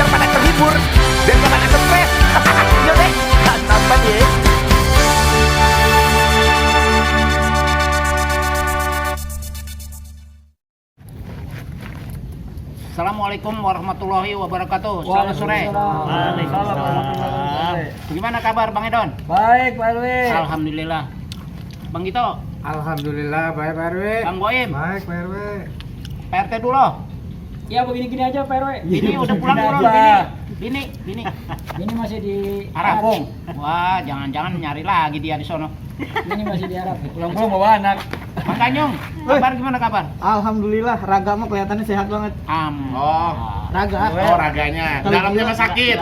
biar pada terhibur, biar gak pada stres. Yuk deh, nonton ya. Assalamualaikum warahmatullahi wabarakatuh. Selamat sore. Waalaikumsalam. Gimana kabar Bang Edon? Baik, Pak RW. Alhamdulillah. Bang Gito, Alhamdulillah, baik, Pak RW. Bang Boim, Baik, Pak RW. PRT dulu. Ya begini-gini aja Pak RW. Ini udah pulang Gini belum? aja. Bini. Ini masih di Arabung. Wah, jangan-jangan nyari lagi dia di sono. Ini masih di Arab. Pulang-pulang bawa anak. Bang Kanyung, kabar gimana kabar? Alhamdulillah, raga mah kelihatannya sehat banget. Oh, Raga. oh raganya, dalamnya mah sakit.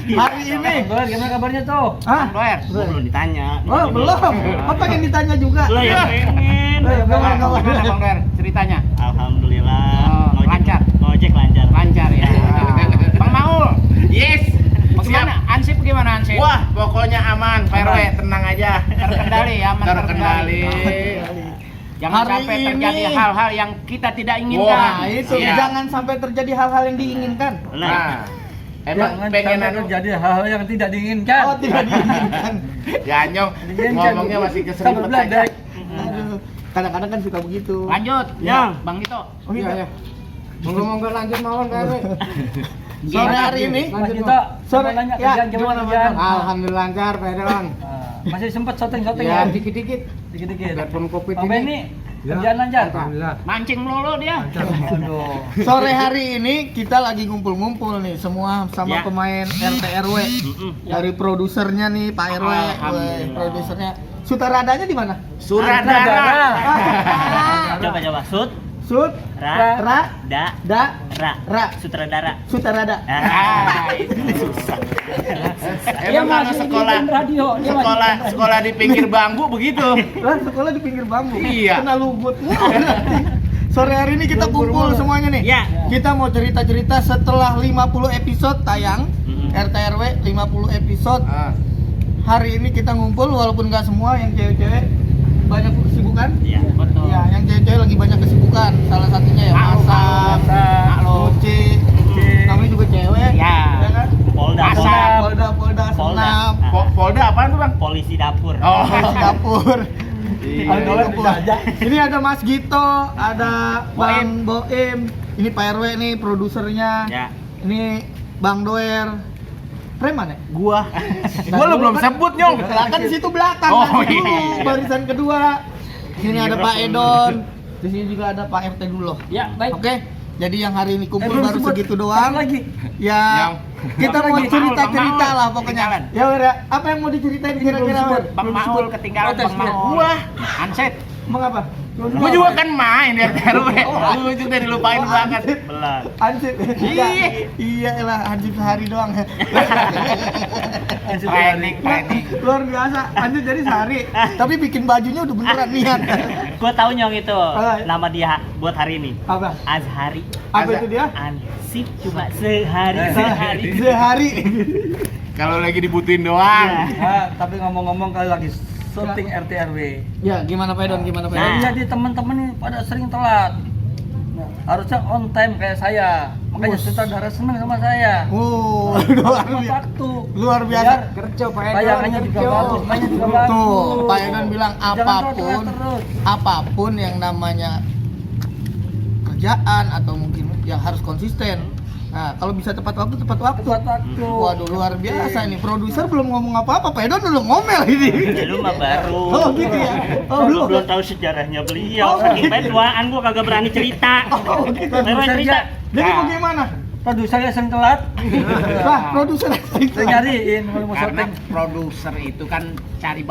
Hari ini. Bang, gimana kabarnya tuh? Hah? Bang Doer. Belum ditanya. Oh, belum. Kok pengen ditanya juga? Lah ya pengen. Gimana Bang Doer ceritanya? Alhamdulillah. Oh, lancar. Ngojek lancar. Lancar ya. Bang Maul, Yes. bagaimana? Ansip gimana Ansip? Wah, pokoknya aman, Pak RW, tenang aja. Terkendali ya, aman Terkendali. Jangan Hari sampai terjadi ini- hal-hal yang kita tidak Nah, inginkan. itu Iya. jangan sampai terjadi hal-hal yang diinginkan. Nah, emang pengen anu terjadi hal-hal yang tidak diinginkan. Oh, tidak diinginkan. Ganyong, ngomongnya masih keserimpet aja. Aduh, kadang-kadang kan suka begitu. Lanjut, Yang. Bang Gito. Oh, gitu. Iya, iya. Monggo-monggo lanjut mawon, Pak RW. Sore hari ini, Mas kita sore nanya ya, kerjaan gimana kerjaan? Alhamdulillah lancar, Pak RW. Masih sempat syuting-syuting Ya, ya? dikit-dikit. Dikit-dikit. Biarpun Covid Apa ini. ini? Kerjaan lancar? Mancing melulu dia. Aduh. sore hari ini kita lagi ngumpul-ngumpul nih semua sama Ya. pemain RT RW. Dari produsernya nih Pak RW, Alhamdulillah. produsernya. Sutradaranya di mana? Suradara. Coba Sut, Sut, Ra, Ra, Da, Da, Ra, sutradara. Sutrada. Ah, itu susah. Dia Emang kalau masih sekolah bikin radio. Dia masih sekolah bikin radio. sekolah di pinggir bambu begitu. Lah sekolah di pinggir bambu. Iya. Kena lugut. Sore hari ini kita kumpul semuanya nih. Ya. Kita mau cerita-cerita setelah 50 episode tayang. Mm-mm. RT RW 50 episode. Ah, Hari ini kita ngumpul walaupun nggak semua, yang cewek-cewek banyak kesibukan. Iya. Betul. Ya, yang cewek-cewek lagi banyak kesibukan. Salah satunya ya Maklum, masak, maklum. nyuci. Namanya juga cewek. Ya. kan? Polda, Asal. Polda, Polda. senam, Polda apaan tuh, Bang? polisi dapur. Oh, polisi dapur. Iya. Ada kumpul. Ini ada Mas Gito, ada Bang Boim, ini Pak RW nih produsernya. Ya. Ini Bang Doer. Preman ya? Gua lu belum sebut, Nyong. Silakan di situ belakang Oh, nanti dulu, iya. barisan kedua. Sini ada Pak Edon. Di sini juga ada Pak RT dulu. Ya, baik. Oke. Jadi yang hari ini kumpul belum baru sebut. segitu doang. Lagi. Ya, Yang. kita Bang mau lagi. cerita-cerita Bang lah Maul. pokoknya. Ketinggalan. Ya, Wer, ya. Apa yang mau diceritain kira-kira, Wer? Bang Maul ketinggalan Bang Maul. Wah. Anset. Mengapa? Gua juga kan main di RW. Lu juga dilupain banget. Belan. Ansip. Iya. Iya lah, Ansip sehari doang. Training. Luar biasa. Ansip jadi sehari. Tapi bikin bajunya udah beneran niat. Gua tahu Nyong itu Apa? nama dia buat hari ini. Apa? Azhari. Apa itu dia? Ansip cuma sehari. Sehari. Kalau lagi dibutuhin doang. Tapi ngomong-ngomong kalau lagi syuting RT RW. Ya, gimana Pak Edon? Gimana Pak Edon? Nah, jadi teman-teman ini pada sering telat. Harusnya on time kayak saya. Makanya Bos. sutradara seneng sama saya. Oh, Tepat luar biasa. waktu. Luar biasa. Kerja Pak Edon. Bayangannya juga bagus, mainnya juga bagus. Tuh, Pak Edon bilang Jangan apapun, telat terus. apapun yang namanya kerjaan atau mungkin ya harus konsisten. Nah, kalau bisa tepat waktu, tepat waktu. Tepat waktu. Waduh, luar biasa ini. Produser belum ngomong apa-apa, Pak Edon udah ngomel ini. Ya, lu mah baru. Oh, gitu ya. Oh, Lu belum. belum tahu sejarahnya beliau. Oh, Saking gitu. baik tuaan gua kagak berani cerita. Oh, gitu. Baru cerita. Jadi bagaimana? Produsernya sering telat. Lah, produser Saya nyariin mau Karena syuting. produser itu kan cari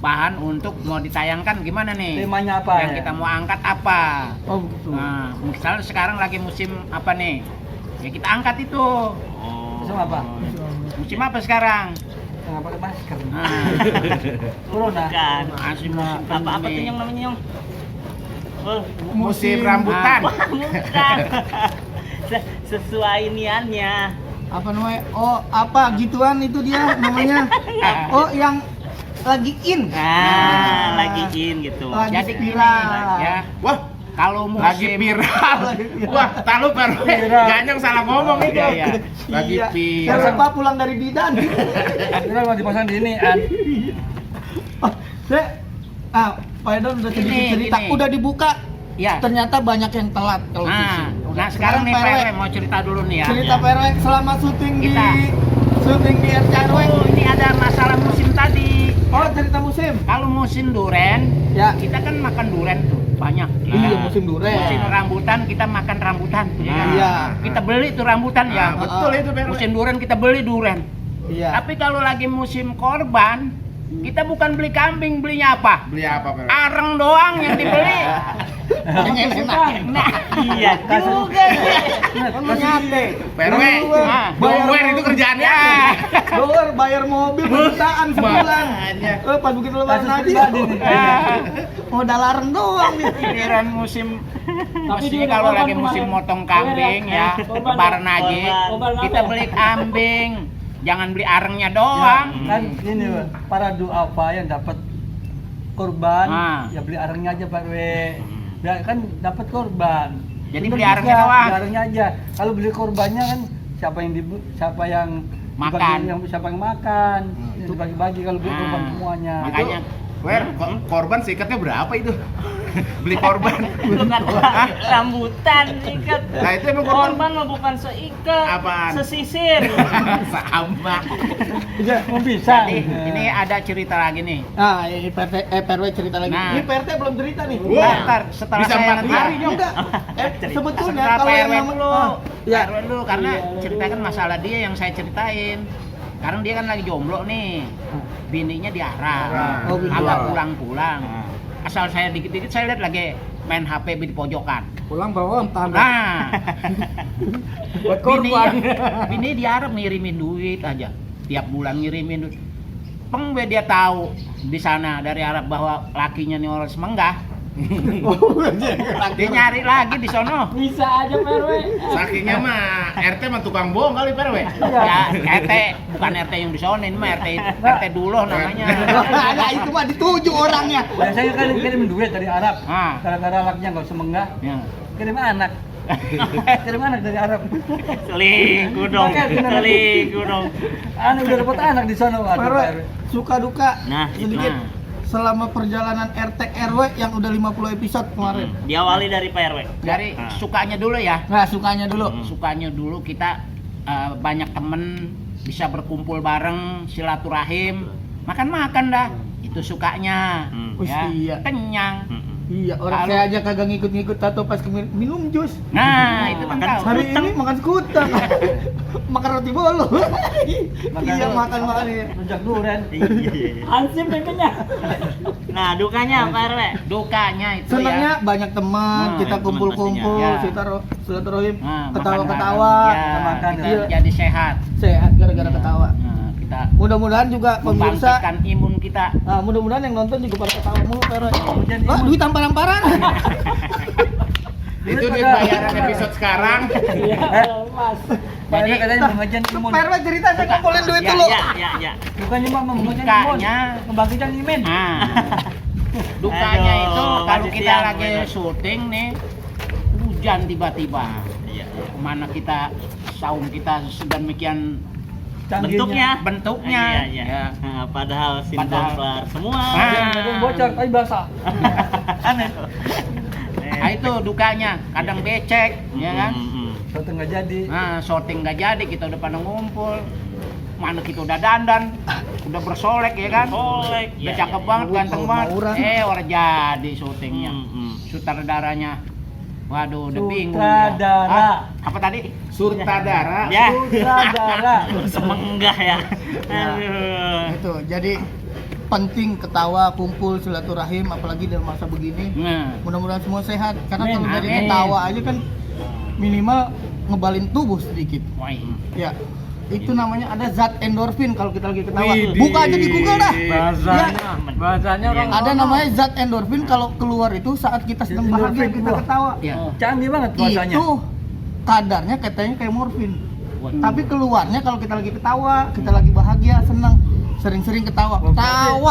bahan untuk mau ditayangkan gimana nih? Temanya apa Yang ya? kita mau angkat apa? Oh, betul. Nah, misalnya sekarang lagi musim apa nih? Ya kita angkat itu. Musim apa? Musim apa sekarang? Nggak pakai masker. Nah, Corona. Kan. masih musim Apa tuh pandemi. yang namanya yang? Oh, Musim rambutan. bukan. Sesuai niannya. Apa namanya? Oh, apa gituan itu dia namanya? Oh, yang lagi in. Nah, lagi in gitu. Lagi Jadi gini, viral. ya. Wah, Kalau Lagi musim viral. Wah, tahu per. Viral. Jangan salah ngomong itu. Iya, iya. Lagi Iya. viral. Siapa pulang dari bidan? Kita mau dipasang di ini, An. Oh, Dek, Pak Edon udah sedikit Gini, cerita, gini. udah dibuka. ya. Ternyata banyak yang telat kalau Nah, fishing. nah sekarang nih PRW, PRW mau cerita dulu nih ya. cerita PRW selama syuting Kita. di RCRW. Oh, ini ada masalah musim tadi. Oh, cerita musim. Kalau musim duren, Ya. kita kan makan duren tuh banyak. Iya, musim duren. Musim rambutan kita makan rambutan. ya kan? Iya. Kita beli tuh rambutan ya. Nah, betul itu PRW. Musim duren kita beli duren. Iya. Tapi kalau lagi musim korban, kita bukan beli kambing, belinya apa? Beli apa, Per? Areng doang yang dibeli. Yang enak. Nah, iya juga. Kan nyate. PRW. Nah, Dower itu kerjaannya. Dower bayar mobil jutaan sebulan. Makanya. Pas begitu lebaran Kasus aja. pribadi nih. Modal larang doang nih. Giliran musim Tapi mesti dia udah kalau korban lagi musim kemarin. motong kambing ya, Korban, lebaran aja, korban apa kita ya? beli kambing. Jangan beli arengnya doang. Kan ini para duafa yang dapat korban, Ah. ya beli arengnya aja Pak W. Ya kan dapat korban. Jadi Bener beli juga, arengnya doang. beli arengnya aja. Kalau beli korbannya kan siapa yang Makan. siapa yang makan, yang dibagi-bagi kalau beli Ah. korban semuanya. Makanya Wer, korban sikatnya berapa itu? Beli korban. Bukan rambutan ikat. Nah, itu emang korban. Korban mah bukan seikat. Apaan? Sesisir. Sama. Iya, mau bisa. Jadi, ini ada cerita lagi nih. Nah, ini PRW cerita lagi. Nah. Ini PRT belum cerita nih. Wah. Ntar setelah Bisa saya 4 nanti hari dong. Enggak. Sebetulnya setelah kalau yang PRW nama- dulu, ya. PRW dulu karena ceritakan masalah dia yang saya ceritain. Sekarang dia kan lagi jomblo nih, bininya diarah, Oh, bini agak diarah. pulang-pulang. Asal saya dikit-dikit saya lihat lagi main HP di pojokan. Pulang bawa tanda. Nah, Buat korban. bini diarah ngirimin duit aja, tiap bulan ngirimin duit. Peng be dia tahu di sana dari Arab bahwa lakinya nih orang semenggah. Dia nyari lagi di sono. Bisa aja PRW. Sakingnya mah RT mah tukang bohong kali PRW. Ya, RT bukan RT yang di sono, ini mah RT dulu namanya. Nah, itu mah dituju orangnya. Biasanya kan kirim duit dari Arab. Ah. Gara-gara laknya nggak usah menggah, Ya. kirim anak. Kirim anak dari Arab. Selingkuh dong. Selingkuh dong. Anak udah dapat anak di sana, waduh. PRW PRW. suka duka Nah, sedikit nah. selama perjalanan RT RW yang udah 50 episode kemarin. Diawali dari PRW. Dari Nah. sukanya dulu ya. Nah, sukanya dulu. Sukanya dulu kita banyak temen bisa berkumpul bareng, silaturahim, makan-makan dah. Itu sukanya. Hmm. Ya, Iya. kenyang. Iya, orang Kalau- saya aja kagak ngikut-ngikut tato pas minum jus. Nah, itu kan Makan tahu. Hari ini makan skutang. Makan roti bolu. Iya, makan ini. Rujak duren. Ansip dan kenyang. Nah, dukanya PRW. Dukanya itu Senangnya ya. banyak teman, Nah, kita teman kumpul-kumpul, pastinya. kita silaturahim, Nah, ketawa-ketawa, makan bareng. Ya, kita makan, kita ya. jadi sehat. sehat gara-gara ketawa. Nah, kita Mudah-mudahan juga pemirsa, membangkitkan imun kita. nah, mudah-mudahan yang nonton juga pada ketawa mulu, Pero. Hujan Wah, imun. duit tamparan-tamparan. Itu duit bayaran episode sekarang. Iya, Mas. Banyak katanya pengajian imun. Pero cerita saya ngumpulin duit Ya, dulu. ya. Bukannya mah mengajian imun. Dukanya, Membangkitkan imun. nah, dukanya Aduh, itu kalau masih kita siang, lagi bener. syuting nih, hujan tiba-tiba. Iya. Kemana kita saung kita sedemikian Bentuknya. bentuknya. Iya, iya. Ya. Nah, padahal Padahal- sinboklar semua. Ah. Jadi bocor, tapi basah. Aneh. Nah, itu dukanya, kadang becek, ya kan? Soto nggak jadi. Nah, syuting nggak jadi, kita udah pada ngumpul. Mana kita udah dandan, udah bersolek ya kan? Solek. Udah Ya, cakep ya, banget, ganteng banget. Mauran. Orang jadi syutingnya. Sutradaranya, waduh, udah bingung. dia. Sutradara. Ah, apa tadi? Surtadara. Ya. Sutradara. Semenggah ya. Aduh. Itu, jadi penting ketawa, kumpul, silaturahim, apalagi dalam masa begini. Nah, Mudah-mudahan semua sehat, karena Amin. kalau dari Amin. ketawa aja kan minimal ngebalin tubuh sedikit. woi. Ya, itu namanya ada zat endorfin kalau kita lagi ketawa. Widih. Buka aja di Google dah. Bahasanya, Ya, bahasanya orang ada namanya zat endorfin kalau keluar itu saat kita sedang bahagia Endorfin, kita wah. ketawa. Ya. canggih banget bahasanya. Itu kadarnya katanya kayak morfin. Wah. Tapi keluarnya kalau kita lagi ketawa, kita lagi bahagia, senang. sering-sering ketawa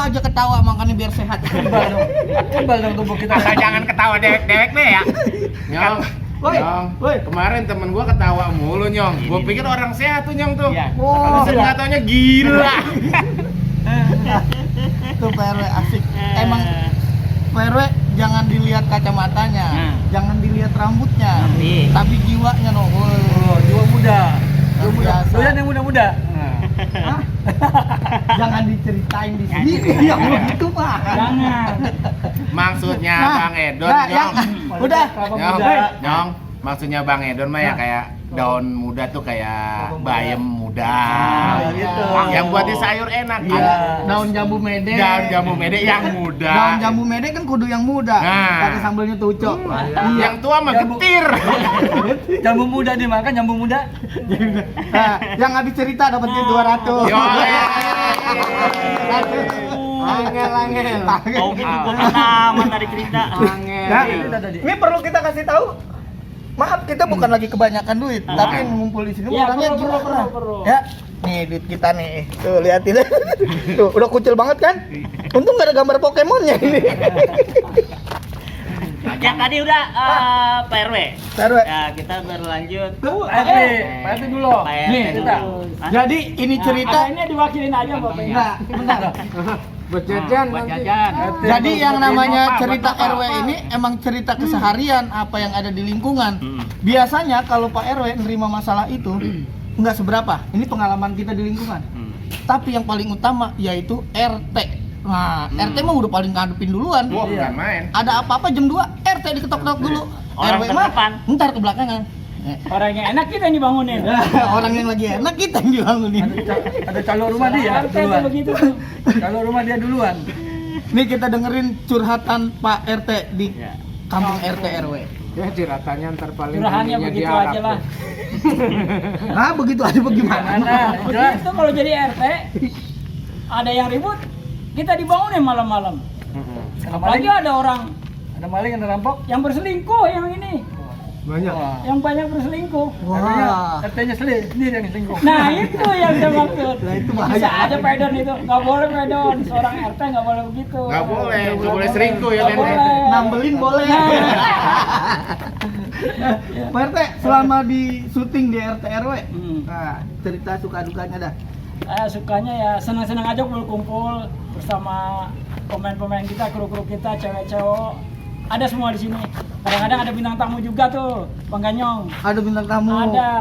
aja ketawa, makanya biar sehat. Kebal dong tubuh kita. Asal jangan ketawa dewek-dewek deh ya. Nyong, Woi, Nyong, woi. kemarin temen gua ketawa mulu Nyong. Gua pikir orang sehat tuh Nyong tuh. Iya. Oh, Terus nggak taunya gila. Tuh Pak RW asik. Emang Pak RW jangan dilihat kacamatanya, Nah. jangan dilihat rambutnya, Tapi- tapi jiwanya no. Woi. Oh, jiwa muda. Luar biasa. Doyan yang muda-muda. Hah? Jangan diceritain di sini. Ya begitu Pak. Jangan. Maksudnya Nah, Bang Edon, nah, Nyong. yang- udah. Nyong, muda. Nyong, maksudnya Bang Edon mah ya Nah. kayak daun muda tuh kayak bayam muda. Ah, gitu. Yang buat di sayur enak. Iya, Ada daun jambu mede. daun jambu mede yang muda. Daun jambu mede kan kudu yang muda. Nah. Pakai sambelnya tucok. Yang tua mah Jambu- getir. Jambu muda dimakan, jambu muda. Nah, yang habis cerita dapat duit 200. Yo, Angel. Oh gitu pengalaman dari cerita. Nah, ini perlu kita kasih tahu. Maaf, kita bukan lagi kebanyakan duit, tapi ngumpul di sini Ya, orangnya perlu, gila. perlu. Ya, nih duit kita nih. Tuh liatin. Tuh, udah kucil banget kan? Untung gak ada gambar Pokemonnya ini. Ya tadi udah Pak RW. RW. Ya kita berlanjut. Tuh, Pak RT dulu. Pak RT Nih, dulu. kita. Hah? Jadi ini cerita. Ini diwakilin aja bapaknya. Enggak, bentar. Buat jajan. Jadi yang namanya Buat cerita bapak. RW ini emang cerita keseharian apa yang ada di lingkungan. Hmm. Biasanya kalau Pak RW nerima masalah itu nggak seberapa. Ini pengalaman kita di lingkungan. Hmm. Tapi yang paling utama yaitu RT. Nah, RT mah udah paling ngadepin duluan. Wah, bukan main. Ada apa-apa jam 2 RT diketok-ketok dulu. Orang RW terdepan. mah ntar ke belakangan. Orang yang enak kita yang dibangunin. Orang yang lagi enak kita yang dibangunin. Ada calon rumah dia RT tuh duluan. begitu tuh. Calon rumah dia duluan. Nih kita dengerin curhatan Pak RT di Ya. kampung RT RW. Ya ciratannya ntar paling Curahannya tingginya begitu di Arab aja lah. tuh. Nah, begitu aja bagaimana? Mana? Jelas. Begitu kalau jadi RT, ada yang ribut, kita dibangunin malam-malam. Ada Apalagi maling, ada orang ada maling, ada rampok. yang berselingkuh yang ini, Banyak. Wah. yang banyak berselingkuh. Wah. RT-nya sendiri yang selingkuh. Nah itu yang saya maksud. Nah, itu bahaya. Bisa aja pedon itu, nggak boleh pedon. Seorang RT nggak boleh begitu. Nggak boleh selingkuh ya, Nggak Den. boleh. Nambelin boleh. Pak RT, selama di syuting di RT RW, nah, cerita suka dukanya dah. Sukanya ya senang-senang aja kumpul bersama pemain-pemain kita, kru-kru kita, cewek-cewek. Ada semua di sini. Kadang-kadang ada bintang tamu juga tuh, Bang Ganyong. Ada bintang tamu. Ada.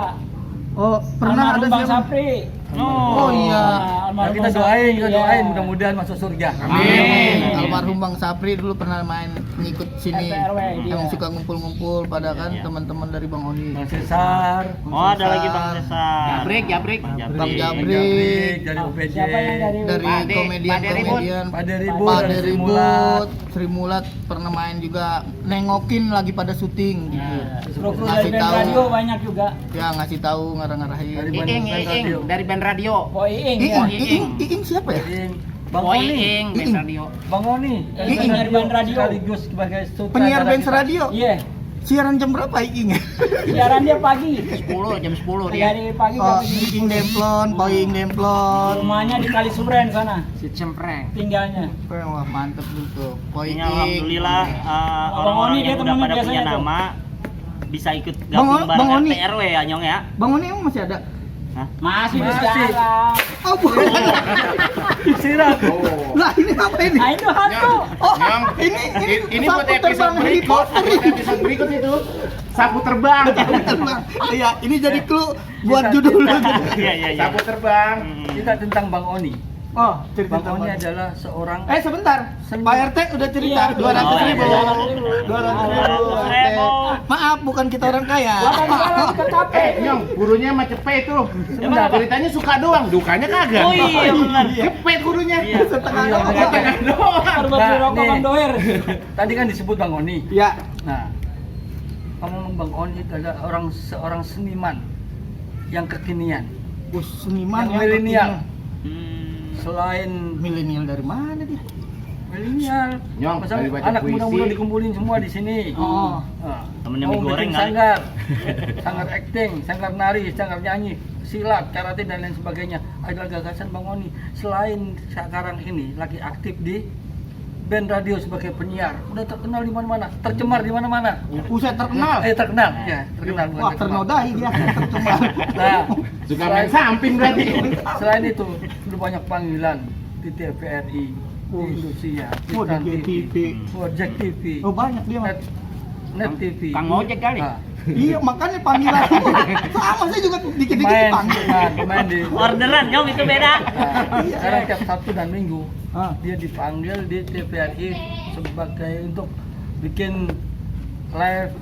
Oh, pernah Almarhum ada Bang siapa? Sapri. Oh iya. Nah, kita Bang doain, Sapri, kita ya. doain mudah-mudahan masuk surga. Amin. Almarhum Bang Sapri dulu pernah main ngikut sini. RT RW, dia. Emang suka ngumpul-ngumpul pada kan Iya. teman-teman dari Bang Oni. Bang Cesar, Oh ada lagi Bang Cesar. Jabrik. Bang Bang Jabrik, dari OPJ, Siapa yang dari dari Pak De, komedian-komedian. Pak Deribut, Pak dari Sri Mulat. Deribut, Sri Mulat pernah main juga, nengokin lagi pada syuting gitu. kru-kru Ngasih dari band tahu. radio banyak juga. Ya ngasih tahu ngarang-ngarahin. Dari Iing Radio. dari band radio. Boy Iing ya. Iing siapa ya? Bang Boy Oni, Iing band Iing. radio. Bang Oni, Iing. Dari band radio. sekaligus sebagai sutradara Penyiar band kita. radio. Iya. Siaran jam berapa Iing? Siaran dia pagi. 10 jam 10 dia. Dari pagi Oh, sampai Iing Demplon, Iing Demplon. rumahnya di Kali Suren sana Si cempreng. tinggalnya. Wah, mantep gitu. Ini alhamdulillah Bang orang-orang Oni dia yang udah temennya pada punya biasanya tuh. nama bisa ikut Bang gabung Bang bareng Oni. RT RW ya Nyong ya. Bang Oni emang masih ada? Masih di Masih. sekarang. Oh, bukan. Sirat. Oh. Lah, ini apa ini? Nah itu hantu. Oh, Nyong, ini buat sapu episode terbang Harry berikut. Potter. Buat episode berikut itu sapu terbang. Terbang. Iya, ini jadi clue buat judul. Iya iya iya. Sapu terbang. Kita tentang Bang Oni. Oh, cerita Bang Oni Oni. adalah seorang Sebentar. Pak RT udah cerita Iya, 200.000. iya. 200.000. Maaf, bukan kita orang kaya. Jalan ke kafe. Nyong, gurunya mah cepet tuh. Emang apa? Ceritanya suka doang, dukanya kagak. Oh iya benar. Cepet gurunya. Iya. Setengah Iya, doang. Setengah doang. Baru baju Nah, rokok nih. Bang Doer. Tadi kan disebut Bang Oni. Ya. Nah, ngomong Bang Oni itu adalah seorang seniman yang kekinian, Seniman yang milenial. ya. Selain Milenial dari mana dia? milenial, Nyong, masa dari baca anak puisi. muda-muda dikumpulin semua di sini. Oh. Nah, Temennya mau mie goreng bikin kali. sanggar. sanggar acting, sanggar nari, sanggar nyanyi, silat, karate dan lain sebagainya adalah gagasan Bang Oni. Selain sekarang ini lagi aktif di band radio sebagai penyiar, udah terkenal di mana-mana, tercemar di mana-mana. Buset terkenal. Terkenal, ya terkenal. bukan Wah, tercemar. ternodai dia. Tercemar. Nah, Juga main samping berarti. selain itu, udah banyak panggilan di TVRI, di Indosiar, di Oh, Trans di TV, TV. Jack TV, Oh, banyak dia, Mas. Net TV. Kang Ojek kali. Nah, Iya, makanya panggilan. Sama saya juga dikit-dikit main, dipanggil. main di. Orderan Nyong itu beda. Nah, sekarang tiap Sabtu dan Minggu Ah. dia dipanggil di TVRI sebagai untuk bikin live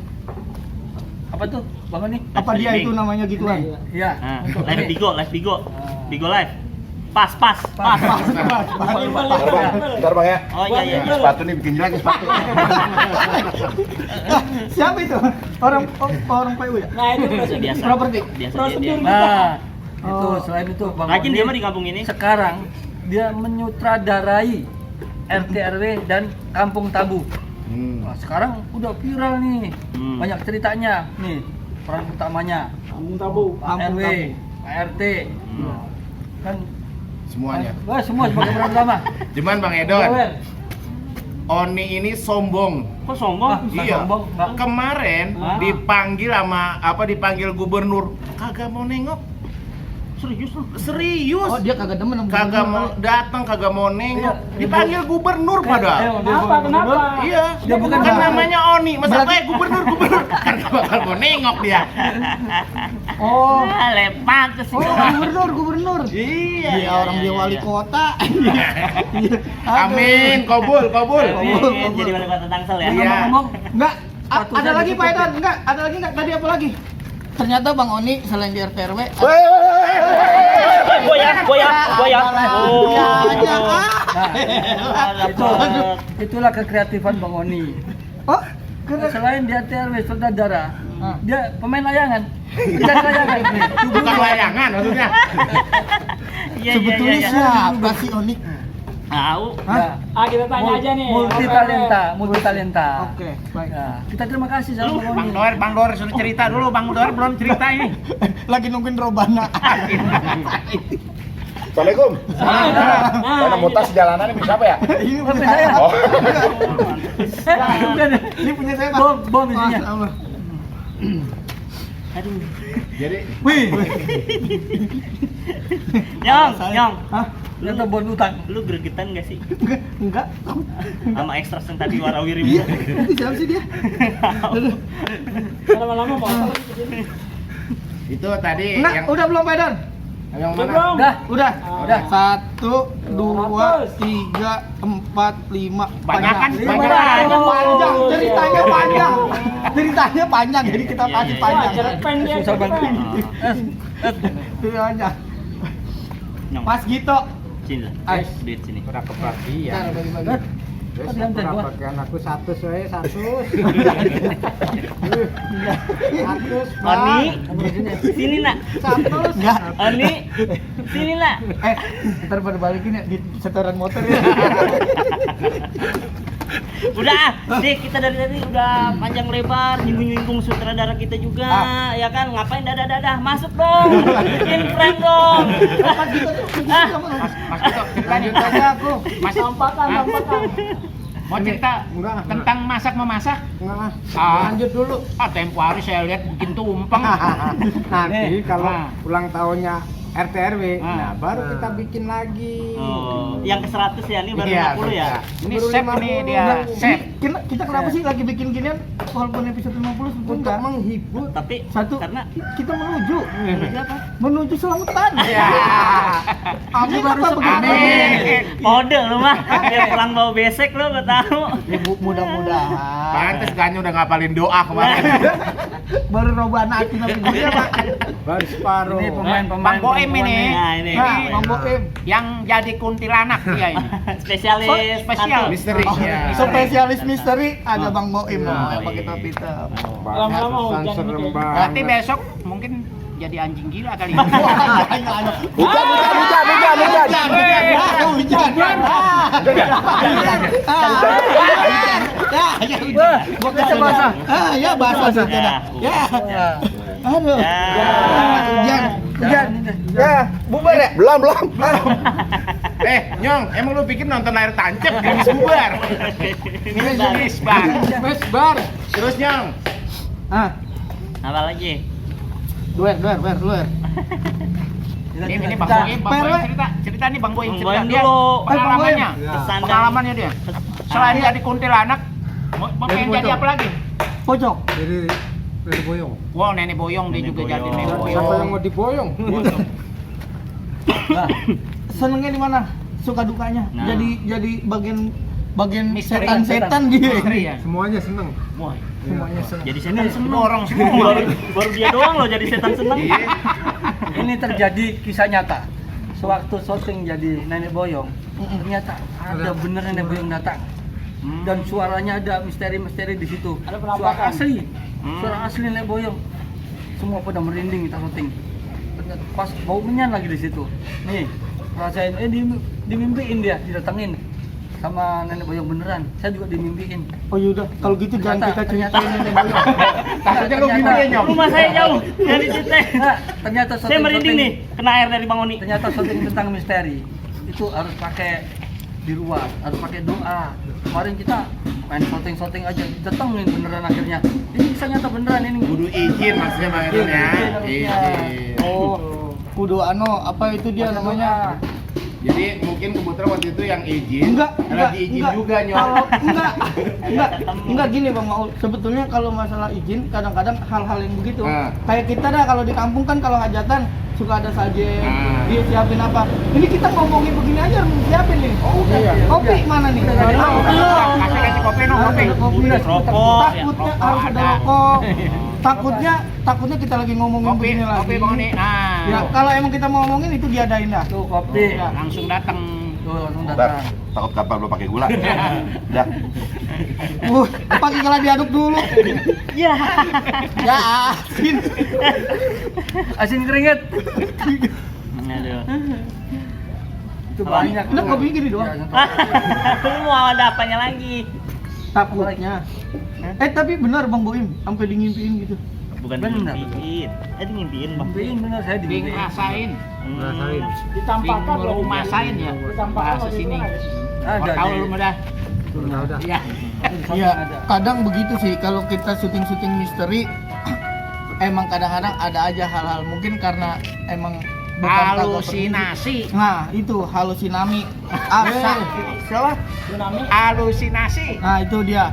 apa tuh Bang Oni? Apa dia itu namanya gituan? Iya. Nah, untuk live ini. Bigo, live Bigo. Ah. Bigo live. Pas. Pas. Bentar bang ya. Oh iya iya. Sepatu nih bikin jelek sepatu. Ah, siapa itu? Orang PU ya? Nah, itu prosedur. Biasa. Properti. Biasa Prosedur. dia. Nah, itu Oh. selain itu Bang Rajin Oni dia mah di kampung ini. sekarang dia menyutradarai RT RW dan Kampung Tabu. Nah, sekarang udah viral nih. Hmm. Banyak ceritanya. Nih, peran utamanya Kampung Tabu. Pak RW, Pak RT. Hmm. Kan Semuanya. wah, semua sebagai peran utama. Cuman Bang Edon, Power. Oni ini sombong. Kok sombong? Nggak Iya. sombong, nggak. Kemarin Ah. dipanggil gubernur, kagak mau nengok. Serius lu? Serius. Oh, dia kagak demen sama Kagak mau gubernur. datang, kagak mau nengok. Iya. Dipanggil gubernur padahal. Kenapa? Iya, Dia bukan kan gubernur. namanya Oni. Masa kayak gubernur kan gak bakal mau nengok dia. Oh. Ah, lepak ke Oh, gubernur. Iya. Dia orang dia wali kota. Iya. Amin, kobul. Amin, jadi wali kota Tangsel ya. Iya. Ngomong-ngomong, Enggak, Statusnya ada lagi Pak ditutup, Edon? Enggak, ada lagi enggak? Tadi apa lagi? Ternyata Bang Oni selain di RT RW Gua ya. Oh. nah, itulah kekreatifan Bang Oni. Oh, keren. Selain dia TRW saudara, Ah. dia pemain layangan. Pencari layangan. Bukan layangan maksudnya. Iya, Sebetulnya iya. siapa sih Oni? Tahu. Nah, Kita tanya aja nih. multi talenta. Oke, baik. Nah, kita terima kasih sama Bang Oni. Bang Doer suruh cerita dulu. Bang Doer belum cerita ini. Lagi nungguin Robana. Assalamualaikum. Nah, Karena mutas jalanan ini bisa apa ya? Ini Tapi punya saya. saya. Oh. Bukan. Ini punya saya, Pak. Bom isinya. Mas, Allah. Jadi Wih, Nyong. Hah? ternyata bon utang. Lu gregetan gak sih? Enggak. Sama ekstras yang tadi warawiri Iya, itu siapa sih dia? lama-lama mau. itu tadi Nah, yang udah belum Pak Edon? yang Udah mana? belum? Udah. Udah. Udah. 1, 2, 3, 4, 5. Banyakan, Ceritanya panjang. Ceritanya panjang, jadi kita Iya, kasih iya, panjang. Wah, cerpen dia. Susah banget. Ceritanya. Nyong. Mas Gito. Sini. Ais. Duit sini. Udah kebagian. Ntar bagi-bagi. Terus lantai gua. Aku 100 we, 100. Oni, sini nak. 100. Enggak. Oni, sini nak. Ntar pada balikin ya di setoran motor ya. Udah, Dik, kita dari tadi udah panjang lebar nyinggung-nyinggung sutradara kita juga, ya kan? Ngapain dadah-dadah? Masuk dong, bikin prank dong. Mas Gito tuh Mas Gito, lanjut aja aku. Mas Tampakan. mau cerita Enggak. tentang masak-memasak? Enggak, Ah. lanjut dulu. Tempo hari saya lihat bikin tumpeng. Nanti kalau Ah. ulang tahunnya RT RW, Ah. nah baru kita bikin lagi. Oh, yang ke 100 ya, ini baru Iya, 50 ya? Ini Baru chef 50. nih dia, Nah, chef. Kita kenapa sih lagi bikin ginian walaupun episode 50 untuk menghibur. Tapi Satu, karena kita menuju siapa? menuju selamatan. Ya. Amin baru apa sepakat. begitu? Kode lu mah, dia pulang bawa besek lu, gak tahu. Ibu mudah-mudahan. Pantes Ganyo udah ngapalin doa kemarin. Baru robana hati nabi dia, Pak. Baru separuh. Ini pemain-pemain Bang Boem perempuan ini. nih. Nah, ini. Nah, Bang Boem. Yang jadi kuntilanak dia ini. Spesialis Spesial. hantu. Misteri. Oh, Ya. spesialis misteri ada Bang Boem Nah, yang pakai iya. topi hitam. Lama-lama Pesan hujan serem gitu. banget. Berarti besok mungkin jadi anjing gila kali ini. Hujan. Hujan. Ya, Wah, gua kata basah. Ya basah Ya. sudah. Ya. Aduh. Ya. Hujan. Ya, bubar ya? Belum. Nyong, emang lu pikir nonton air tancap gerimis bubar? Gerimis bar. Terus Nyong, Apa lagi? Luar. ini Bang Boim cerita nih Bang Boim Bang cerita Boim dia dulu. pengalamannya. Kesan dan- Pengalamannya dia. Selain jadi kuntilanak, mau pengen jadi apa lagi? Pojok. Dari boyong. Wow, nenek boyong dia juga jadi nenek Siapa boyong. yang mau diboyong? Nah, senengnya di mana? Suka dukanya. Nah. Jadi bagian Misteri. setan dia. Misteri ya. Semuanya seneng. Wah, Semuanya seneng. Jadi setan seneng. orang semua. Baru dia doang loh jadi setan seneng. Ini terjadi kisah nyata. Sewaktu syuting jadi nenek boyong, ternyata ada bener nenek boyong datang. Dan suaranya ada misteri-misteri di situ. Ada Suara penampakan. asli. Suara asli nenek boyong. Semua pada merinding kita syuting. Ternyata pas bau menyan lagi di situ. Nih, rasain dimimpiin dia, didatengin sama nenek boyong beneran. Saya juga dimimpiin. Oh yaudah, kalau gitu jangan kita ceritain nenek boyong. Takutnya lu gimana ya, Nyong? Rumah saya jauh dari situ. Nah, ternyata Saya merinding nih, kena air dari Bang Oni. Ternyata syuting tentang misteri itu harus pakai di luar, harus pakai doa. Kemarin kita main syuting aja, datengin beneran akhirnya. Ini kisah nyata beneran ini. Kudu izin maksudnya Bang Erun ya. Izin. Oh, kudu apa itu dia namanya? Jadi mungkin kebetulan waktu itu yang izin Enggak. lagi izin juga Nyong. Kalau enggak gini Bang Maul. Sebetulnya kalau masalah izin kadang-kadang hal-hal yang begitu. Kayak kita dah kalau di kampung kan kalau hajatan suka ada sajen, dia siapin apa. Ini kita ngomongin begini aja harus siapin nih. Oh, udah. Kopi mana nih? Kasih kopi no kopi. Rokok. Takutnya harus ada rokok. Takutnya kita lagi ngomongin Kopi, begini lagi. kopi Bang Oni. Ya, kalau emang kita mau ngomongin itu diadain dah. Tuh kopi. Ya. Langsung datang. Tuh langsung Bentar, datang. takut kapal belum pakai gula. Udah. Pakai kala diaduk dulu. Ya. Ya, asin. Asin keringet. Aduh. Itu banyak. Udah tuh. kopi gini doang. Ya, satu. Lu mau ada apanya lagi? Takutnya. Tapi benar Bang Boim, sampai ngimpiin gitu. Bukan Bener. ngimpiin. Ngimpiin Bang. Dimimpiin bener saya Bing dimimpiin. rasain. Ditampakkan loh. Rumasain ya. Ditampakkan Bahasa loh sini. Ada. Tahu lu udah. Udah. Iya. Iya, kadang begitu sih kalau kita syuting misteri emang kadang-kadang ada aja hal-hal mungkin karena emang bukan kagak Halusinasi. Nah, itu halusinami. Asa. Salah. Tsunami. Halusinasi. Nah, itu dia.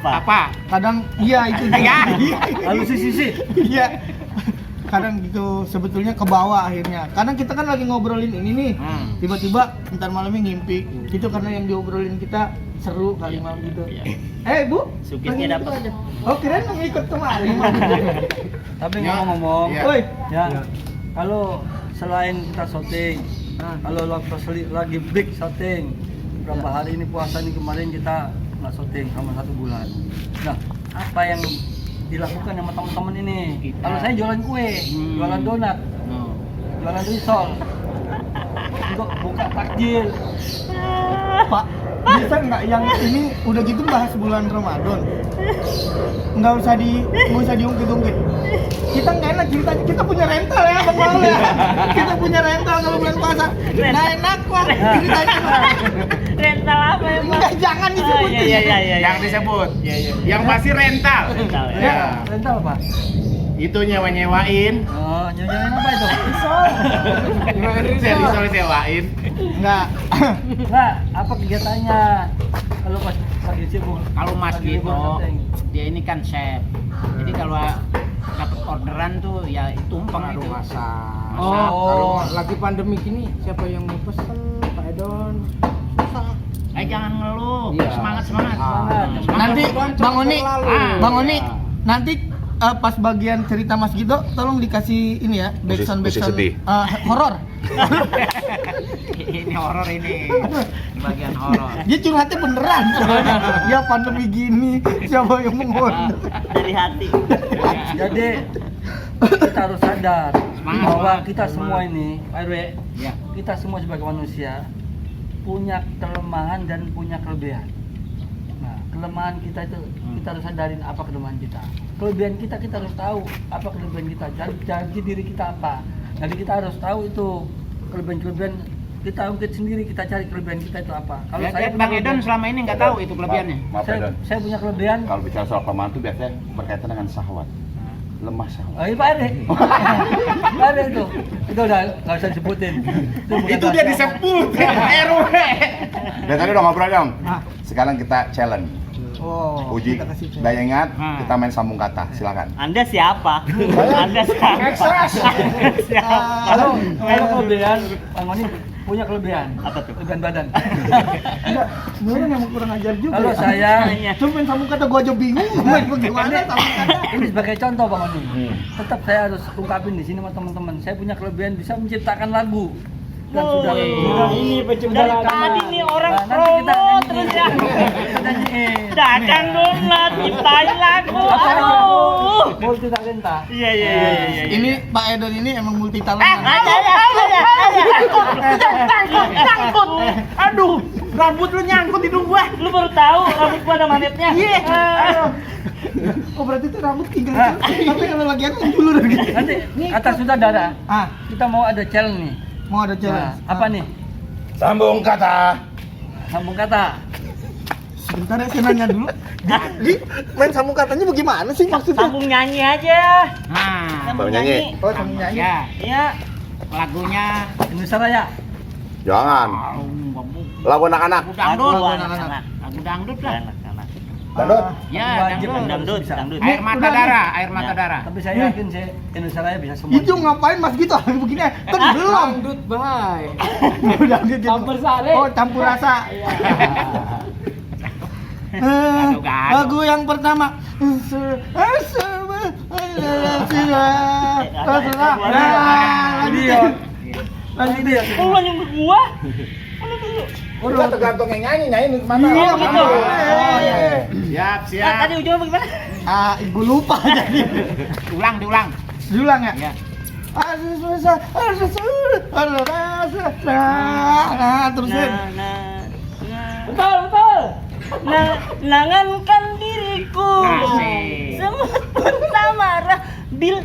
Apa? Kadang iya itu dia. Lalu sisi. Iya. Kadang gitu sebetulnya ke bawah akhirnya. Kadang kita kan lagi ngobrolin ini nih. Tiba-tiba ntar malamnya ngimpi. Itu karena yang diobrolin kita seru kali malam gitu. Bu, Sukisnya lagi dapat. gitu aja. Oh, kirain mau ikut kemarin. Tapi Ya. ngomong-ngomong, Ya. Woi, ya, kalau selain kita syuting, kalau lagi big syuting, berapa hari ini puasa ini kemarin kita nggak syuting sama 1 bulan. Nah, apa yang dilakukan sama teman-teman ini? Kita. Kalau saya jualan kue, jualan donat, jualan risol, untuk buka takjil. Pak, bisa nggak yang ini udah gitu bahas bulan Ramadan? Nggak usah diungkit-ungkit. Kita nggak enak ceritanya, kita punya rental ya Bang Maul ya. Kita punya rental kalau bulan puasa. Nah enak kok ceritanya. Rental apa ya, Bang? Enggak, jangan disebut. Iya. Yang disebut. Yang pasti rental. Rental ya. Ya. Rental apa? Itu nyewa-nyewain. Oh, nyobain apa itu? Risol sewain. Enggak. Nah, apa kegiatannya? Kalau pas lagi sibuk. Kalau Mas lagi libur Gito, syuting. dia ini kan chef. Jadi kalau dapat orderan tuh ya tumpeng itu. masak. Oh, Lagi pandemi gini siapa yang mau pesen Pak Edon? Jangan ngeluh. Iya. Semangat. Nanti Bang Oni, Ah. Bang Oni, nanti pas bagian cerita Mas Gito tolong dikasih ini ya, backsound Musik sedih. horor. Ini horor ini. Ini bagian horor. Dia curhatnya beneran sebenarnya. Ya pandemi gini, siapa yang mengorder? Dari hati. jadi kita harus sadar Semangat, bahwa semangat. kita semua ini, Pak RW, Ya. kita semua sebagai manusia punya kelemahan dan punya kelebihan. Nah, kelemahan kita itu kita harus sadarin apa kelemahan kita. Kelebihan kita harus tahu apa kelebihan kita. Jadi diri kita apa. Jadi kita harus tahu itu kelebihan kita ungkit sendiri, kita cari kelebihan kita itu apa. Kalau saya Bang Edon selama ini nggak tahu itu kelebihannya. Maaf ya, Don. saya punya kelebihan. Kalau bicara soal kelemahan itu biasanya berkaitan dengan syahwat. Lemah syahwat. Oh, iya Pak Ade. Pak Ade itu udah nggak usah disebutin. Bukan Itu dia rahasia. disebut RW. Dan tadi udah ngobrol dong. Sekarang kita challenge. Oh, Uji kita kasih daya ingat, Ah. kita main sambung kata. Silakan. Anda siapa? Anda siapa? Ekstras. Siapa? Kalau kelebihan, Bang Oni punya kelebihan. Apa tuh? Kelebihan badan. Enggak, sebenarnya emang kurang ajar juga. Kalau ya. saya Cuma main sambung kata gua aja bingung. Main bagaimana sambung kata? ini sebagai contoh Bang Oni. Tetap saya harus ungkapin di sini sama teman-teman. Saya punya kelebihan bisa menciptakan lagu. Dan sudah Nah, ini pencipta Dari lagu. tadi nih orang Nah, nanti promo kita nyanyi. terus ya. Kita nyanyiin. Dadang dong lah, ciptain lagu. Aduh. Multi talenta. Iya. Ini Pak Edon ini emang multi talenta. Nyangkut. Aduh, Rambut lu nyangkut hidung gua. lu baru tahu rambut gua ada magnetnya. Iya. Oh berarti itu rambut tinggal. Tapi kalau lagi ada dulu gitu. Nanti kata sutradara, Ah, kita mau ada challenge nih. mau ada Nah, challenge. apa nih? Sambung kata. Sambung kata. Sebentar ya, saya nanya dulu. Jadi main sambung katanya bagaimana sih maksudnya? Sambung nyanyi aja. Nah, Sambung nyanyi. nyanyi. Oh, sambung nyanyi. ya Iya. lagunya Indonesia Raya. Jangan. Lagu anak-anak. lagu dangdut. Lagu anak-anak. Lagu dangdut lah. Anak-anak. Dangdut. Ya, Wajib dangdut. Dangdut, bisa. dangdut. Air mata darah, air mata Ya. darah. Tapi saya yakin sih Indonesia Raya bisa semua. Itu ngapain Mas gitu? Begini kan belum. Dangdut bay. Dangdut gitu. Campur sari. Oh, campur rasa. Gado-gado. Lagu yang pertama. Dia. Lagi dia. Kok lu nyumbut gua? Udah tergantung yang nyanyi kemana? Iya, gitu. Oh, iya. Siap, Nah, siap. tadi ujungnya bagaimana? Ah, ibu lupa jadi. Diulang. Diulang ya? Ya. Nah, terusin. Betul. Nangankan diriku. Asik. Semut pun tak marah. Bil.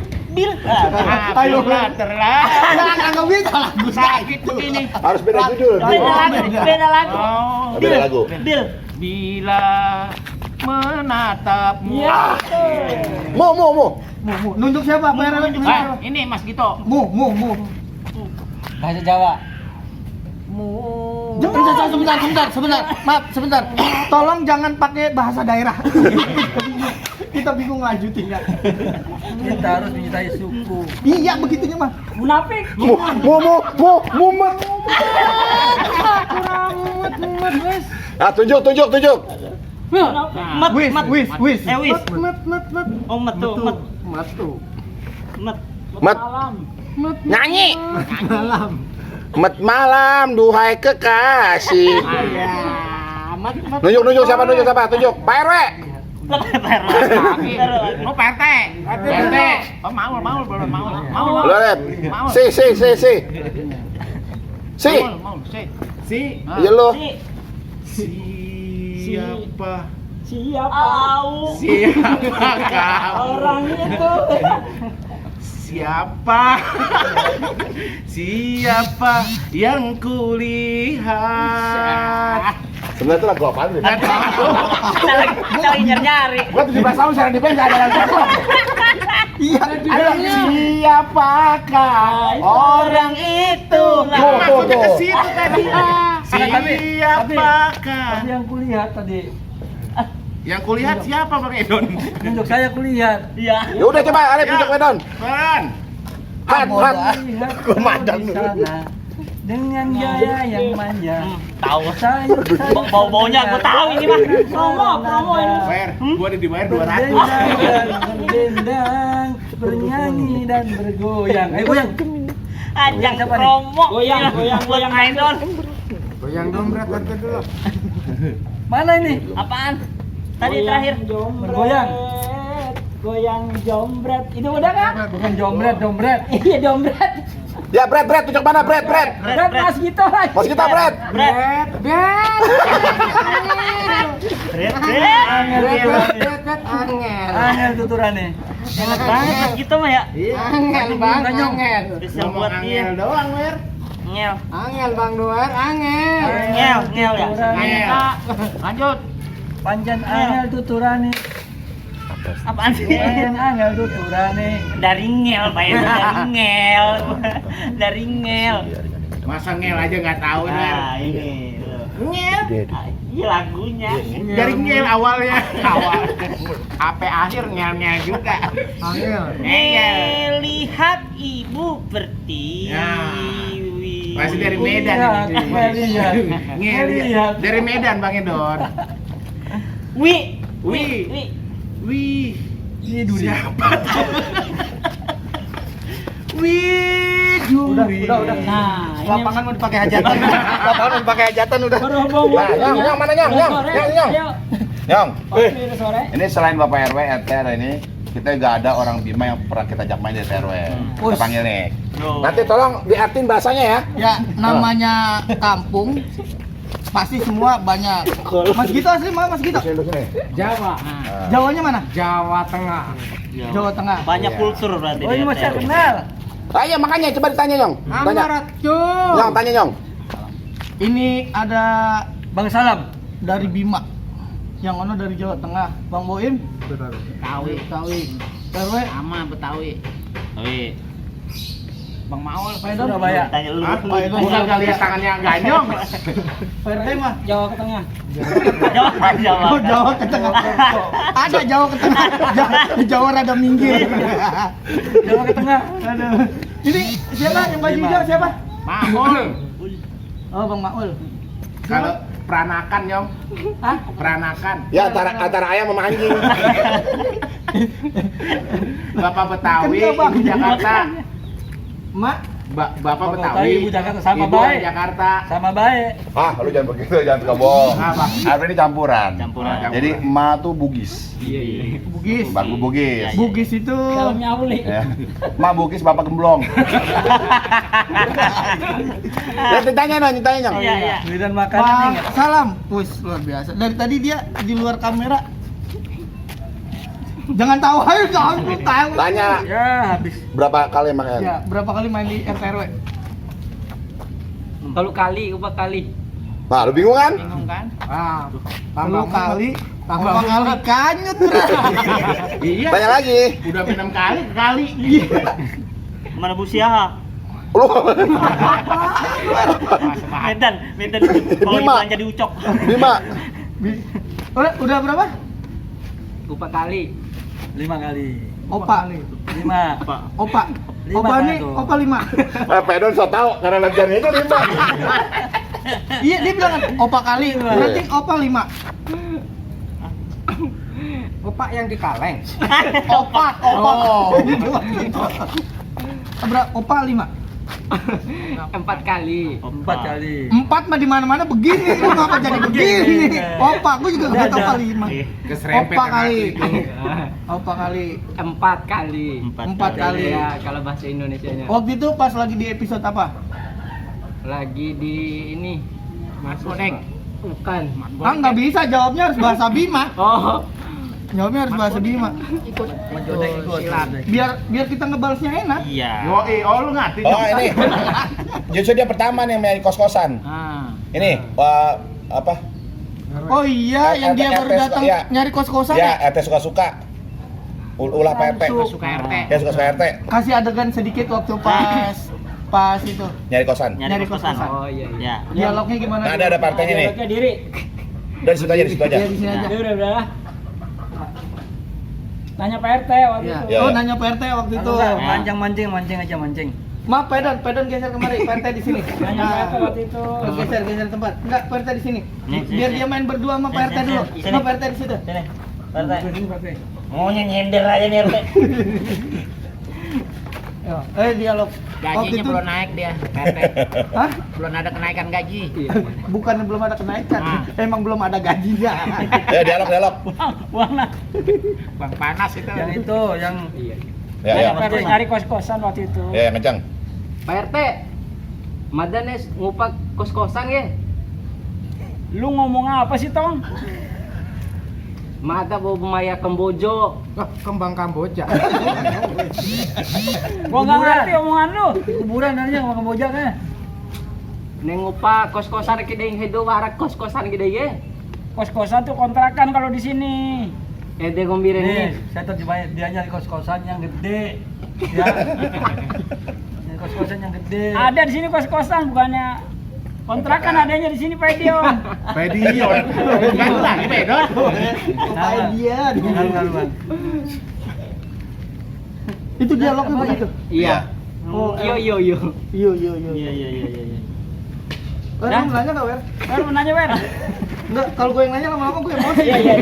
Ayo, terlah. Nggak bisa lagu Sakit begini. Harus beda judul. Beda lagu. Oh, Beda lagu. Bil. bila menatapmu. Iya. Mau. Nunjuk siapa? Ah, ini Mas Gito. Mu. Bahasa Jawa. Sebentar. Maaf, sebentar. Tolong jangan pakai bahasa daerah. Kita bingung lanjutinnya. Kita harus mencintai suku. Iya, begitunya mah. Munafik. Mumet. Ah, tunjuk. Mat. Wis. Wis. Mat. Oh, mat tuh. Mat. Malam. Nyanyi. Malam, duhai kekasih. Nunjuk siapa? Tunjuk. Pak RW. Oh, Pak RT. Oh, mau. Lu lihat. Si. Mau. Si Iya lu. siapa? Siapa? Au. Siapa kamu? Orang itu. Siapa yang kulihat? Sebenarnya itu lagu apaan sih? Kita lagi nyari. Gua 17 tahun sekarang di band gak ada lagu apa. Iya, Siapakah orang itu? Tuh. Maksudnya ke situ tadi. Tapi Siapakah? yang kulihat tadi. Yang kulihat siapa Bang Edon? Nunjuk saya kulihat. Iya. Ya udah coba Arif tunjuk Wedon. Bang. Hat. Lihat Gua madang di dulu. sana dengan gaya yang manja. Tahu. Saya Bau-baunya gua tahu ini mah. Promo ini. Bayar, gua udah dibayar 200. berdendang, bernyanyi dan bergoyang. Ayo goyang. Ajang Siapa nih? promo. Goyang. Buat idol. Goyang dong, berat dulu. Mana ini? Apaan? Tadi terakhir. Bergoyang. Goyang jombret. Itu udah kan? Bukan jombret. Iya jombret. Ya, Bret, tunjuk mana, Bret? Bret, Mas Gito. Mas kita, Bret. Bret. Angel tuturane. Enak banget Mas Gito mah ya. Angel bang, angel. Spesial buat dia. doang, Wer. Ngel. Angel bang Duar, angel. Ngel ya. Angel. Lanjut. Panjan angel tuturane. Apaan sih? Panjan angel tuturane. Dari ngel, Pak ya. Dari ngel. Dari ngel. Masa ngel aja nggak tahu, Wer. Nah, ini. Ngel. Iya lagunya. Dari ngel awalnya. Awal. Sampai akhir ngel-ngel juga. Angel. Ngel. Lihat ibu pertiwi. Pasti dari Medan ini. Ngel. Dari Medan, Bang Edon. Wi. Wih. Wih. Ini Dudi. Siapa tuh? Wih, Juri. Udah. Nah, ini Lapangan mau dipakai hajatan. Lapangan mau dipakai hajatan udah. berhubung Nah, Nyong, mana Nyong? udah Nyong, sore. Nyong. Ayo. Nyong, Udah sore. ini selain Bapak RW, RT ada ini, kita juga ada orang Bima yang pernah kita ajak main di RW. Kita panggil nih. Nanti tolong diartin bahasanya ya. Ya, namanya kampung pasti semua banyak. Mas Gito asli mana Mas Gito? Jawa. Jawanya mana? Jawa Tengah. Jawa Tengah. Banyak kultur berarti. Oh, ini di masih RT. kenal. Iya makanya coba ditanya Nyong. Tanya. Amarat cung. Nyong, tanya Nyong. Ini ada Bang Salam. dari Bima. Yang ono dari Jawa Tengah. Bang Boim, Betawi. Betawi. RW, Sama Betawi. Wih. Bang Maul. Surabaya. Tanya lu. Hah? Bukan kali ya tangannya ganyong. RT mah. Jawa ke tengah. Jawa. Oh, Jawa ke tengah. Ada Jawa ke tengah. Jawa rada minggir. Jawa ke tengah. Aduh. Ini siapa yang baju hijau siapa? Maul. Oh, Bang Maul. Kalau peranakan, Nyong. Hah? Peranakan. Ya antara ayam sama anjing. Bapak Betawi, Kenapa, Bang? Ibu Jakarta. Mak, Bapak Bapak Betawi, Betawi, Ibu Jakarta, sama Ibu baik. Jakarta. Sama baik. Ah, lu jangan begitu, jangan suka bohong. Apa? RW ini campuran. Campuran. Jadi emak tuh Bugis. Iya. Bugis. Baru Bugis. Bugis itu Dalamnya Auli. Ya. Emak Bugis, bapak gemblong. Ya, ditanya Nyong. Iya, iya. Giliran makanan Bang ingat. Salam. Wih, luar biasa. Dari tadi dia di luar kamera. Jangan tahu, ayo jangan tahu. Tanya Ya, habis. berapa kali makan? Ya, berapa kali main di RT RW? Kalau kali, upah kali. Nah, lu bingung kan? Bingung kan? Ah, Tambah kali, tambah tambah kali kanyut. Iya. Tanya lagi. Udah 6 kali kali. Mana Bu Siaha? Lu Medan kalau Bima. belanja di Ucok. Bima. Udah berapa? Upah kali. 5 kali. Opa. 5. Opa. Lima Opa nih, satu. Opa 5. Pedon so tau karena lancarnya itu 5. Iya, dia bilang kan, Opa kali. Berarti Opa 5. Opak yang di Kaleng. Opa. Opa 5. 4 kali. 4 kali. 4 mah di mana-mana begini. Lu ngapa jadi begini? Opa, gua juga enggak tahu kali 5. Keserempet Opa sama kali. itu. Opa kali. 4 kali. 4 kali. Ya, kalau bahasa Indonesianya. Waktu itu pas lagi di episode apa? Lagi di ini. Mas Bodeng. Bukan. Ah, nggak bisa jawabnya harus bahasa Bima. Oh, Jawabnya harus bahasa Bima. Menjodek ikut. Biar kita ngebalasnya enak. Iya. Oh lu ngerti. Oh ini. Justru dia pertama nih yang main kos-kosan. Ah. Ini apa? Oh iya, yang dia baru RT datang ya. nyari kos-kosan Ya, ya. RT suka-suka. Ulah PRT. Suka RT. Ya suka RT. Kasih adegan sedikit waktu pas itu. Nyari kosan. Nyari Nyari kos-kosan. kos-kosan. oh iya. Ya. Dialognya gimana? Nah, ada partainya nih. Dialognya diri. Dari situ aja, di situ aja. Iya, di sini aja. Udah. Nanya Pak RT waktu Iya. itu. Ya, Oh, ya. nanya PRT waktu itu. Mancing aja mancing. Maaf, Pedon geser kemari, PRT di sini. Nanya Pak RT waktu itu. Geser tempat. Enggak, PRT di sini. Nih, Biar sini. dia main berdua sama PRT Sini, dulu. sini. Sama PRT di situ. Sini. RT. Maunya nyender aja nih RT. Dialog. Gajinya belum naik dia. RT. Hah? Belum ada kenaikan gaji. Bukan belum ada kenaikan. Ah. Emang belum ada gajinya. Ya, dialog. Warna. Bang panas itu. Yang itu, yang Ya, ya. Nyari kos-kosan waktu itu. Ya, yang kencang. Pak RT, Madanes ngupak kos-kosan ya? Lu ngomong apa sih, Tong? Mada bawa Maya Kambojo. Kembang Kamboja. Gua nggak ngerti omongan lu. Di kuburan aja sama Kamboja kan. Neng ngupak kos-kosan kita yang hedo warak kos-kosan kita ya? Kos-kosan tuh kontrakan kalau di sini. Ede ngombirin Nih, nih. saya terjemahin dia nyari kos-kosan yang gede. Ya. Nyari kos-kosan yang gede. Ada di sini kos-kosan bukannya kontrakan adanya di sini Pak Edio. Pedion. Kan lagi pedon. Bang. Itu dialognya begitu. Iya. Oh, Yo. Iya. Iya. Wer, Dah. lu nanya nggak, Wer? Wer mau nanya, Wer? Enggak, kalau gue yang nanya lama-lama gue emosi. Iya.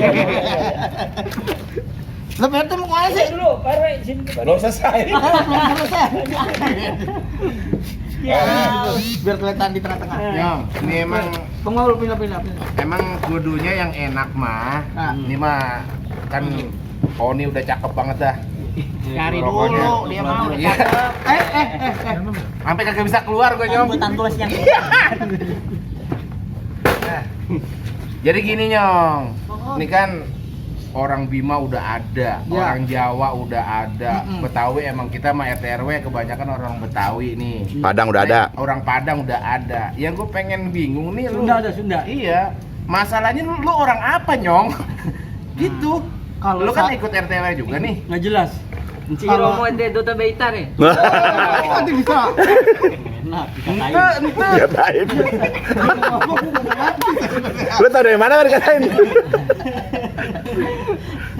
Lah, Wer mau kemana sih? Dulu, Pak RW sini. Belum selesai. Belum selesai. Ya. Biar kelihatan di tengah-tengah. Nyong, ini emang Tunggu lu pindah. emang kudunya yang enak mah. Nah. Ini mah kan Poni udah cakep banget dah. Cari Rokoknya. dulu, dia mau udah Iya. cakep. Sampai kagak bisa keluar gue Nyong. Buatan tulis yang Nah, jadi gini Nyong, ini kan orang Bima udah ada, Ya. orang Jawa udah ada, Mm-mm. Betawi emang kita mah RT RW kebanyakan orang Betawi nih. Padang udah ada. Orang Padang udah ada. Yang gue pengen bingung nih lu. Sunda. Iya. Masalahnya lu orang apa Nyong? Gitu. Kalau Lu kan sa- ikut RT RW juga nih. Nggak jelas. Encik Kalau- Romo ede Dota Beitar ya? Nanti bisa. Ente. Dikatain. Lu tau dari mana dikatain?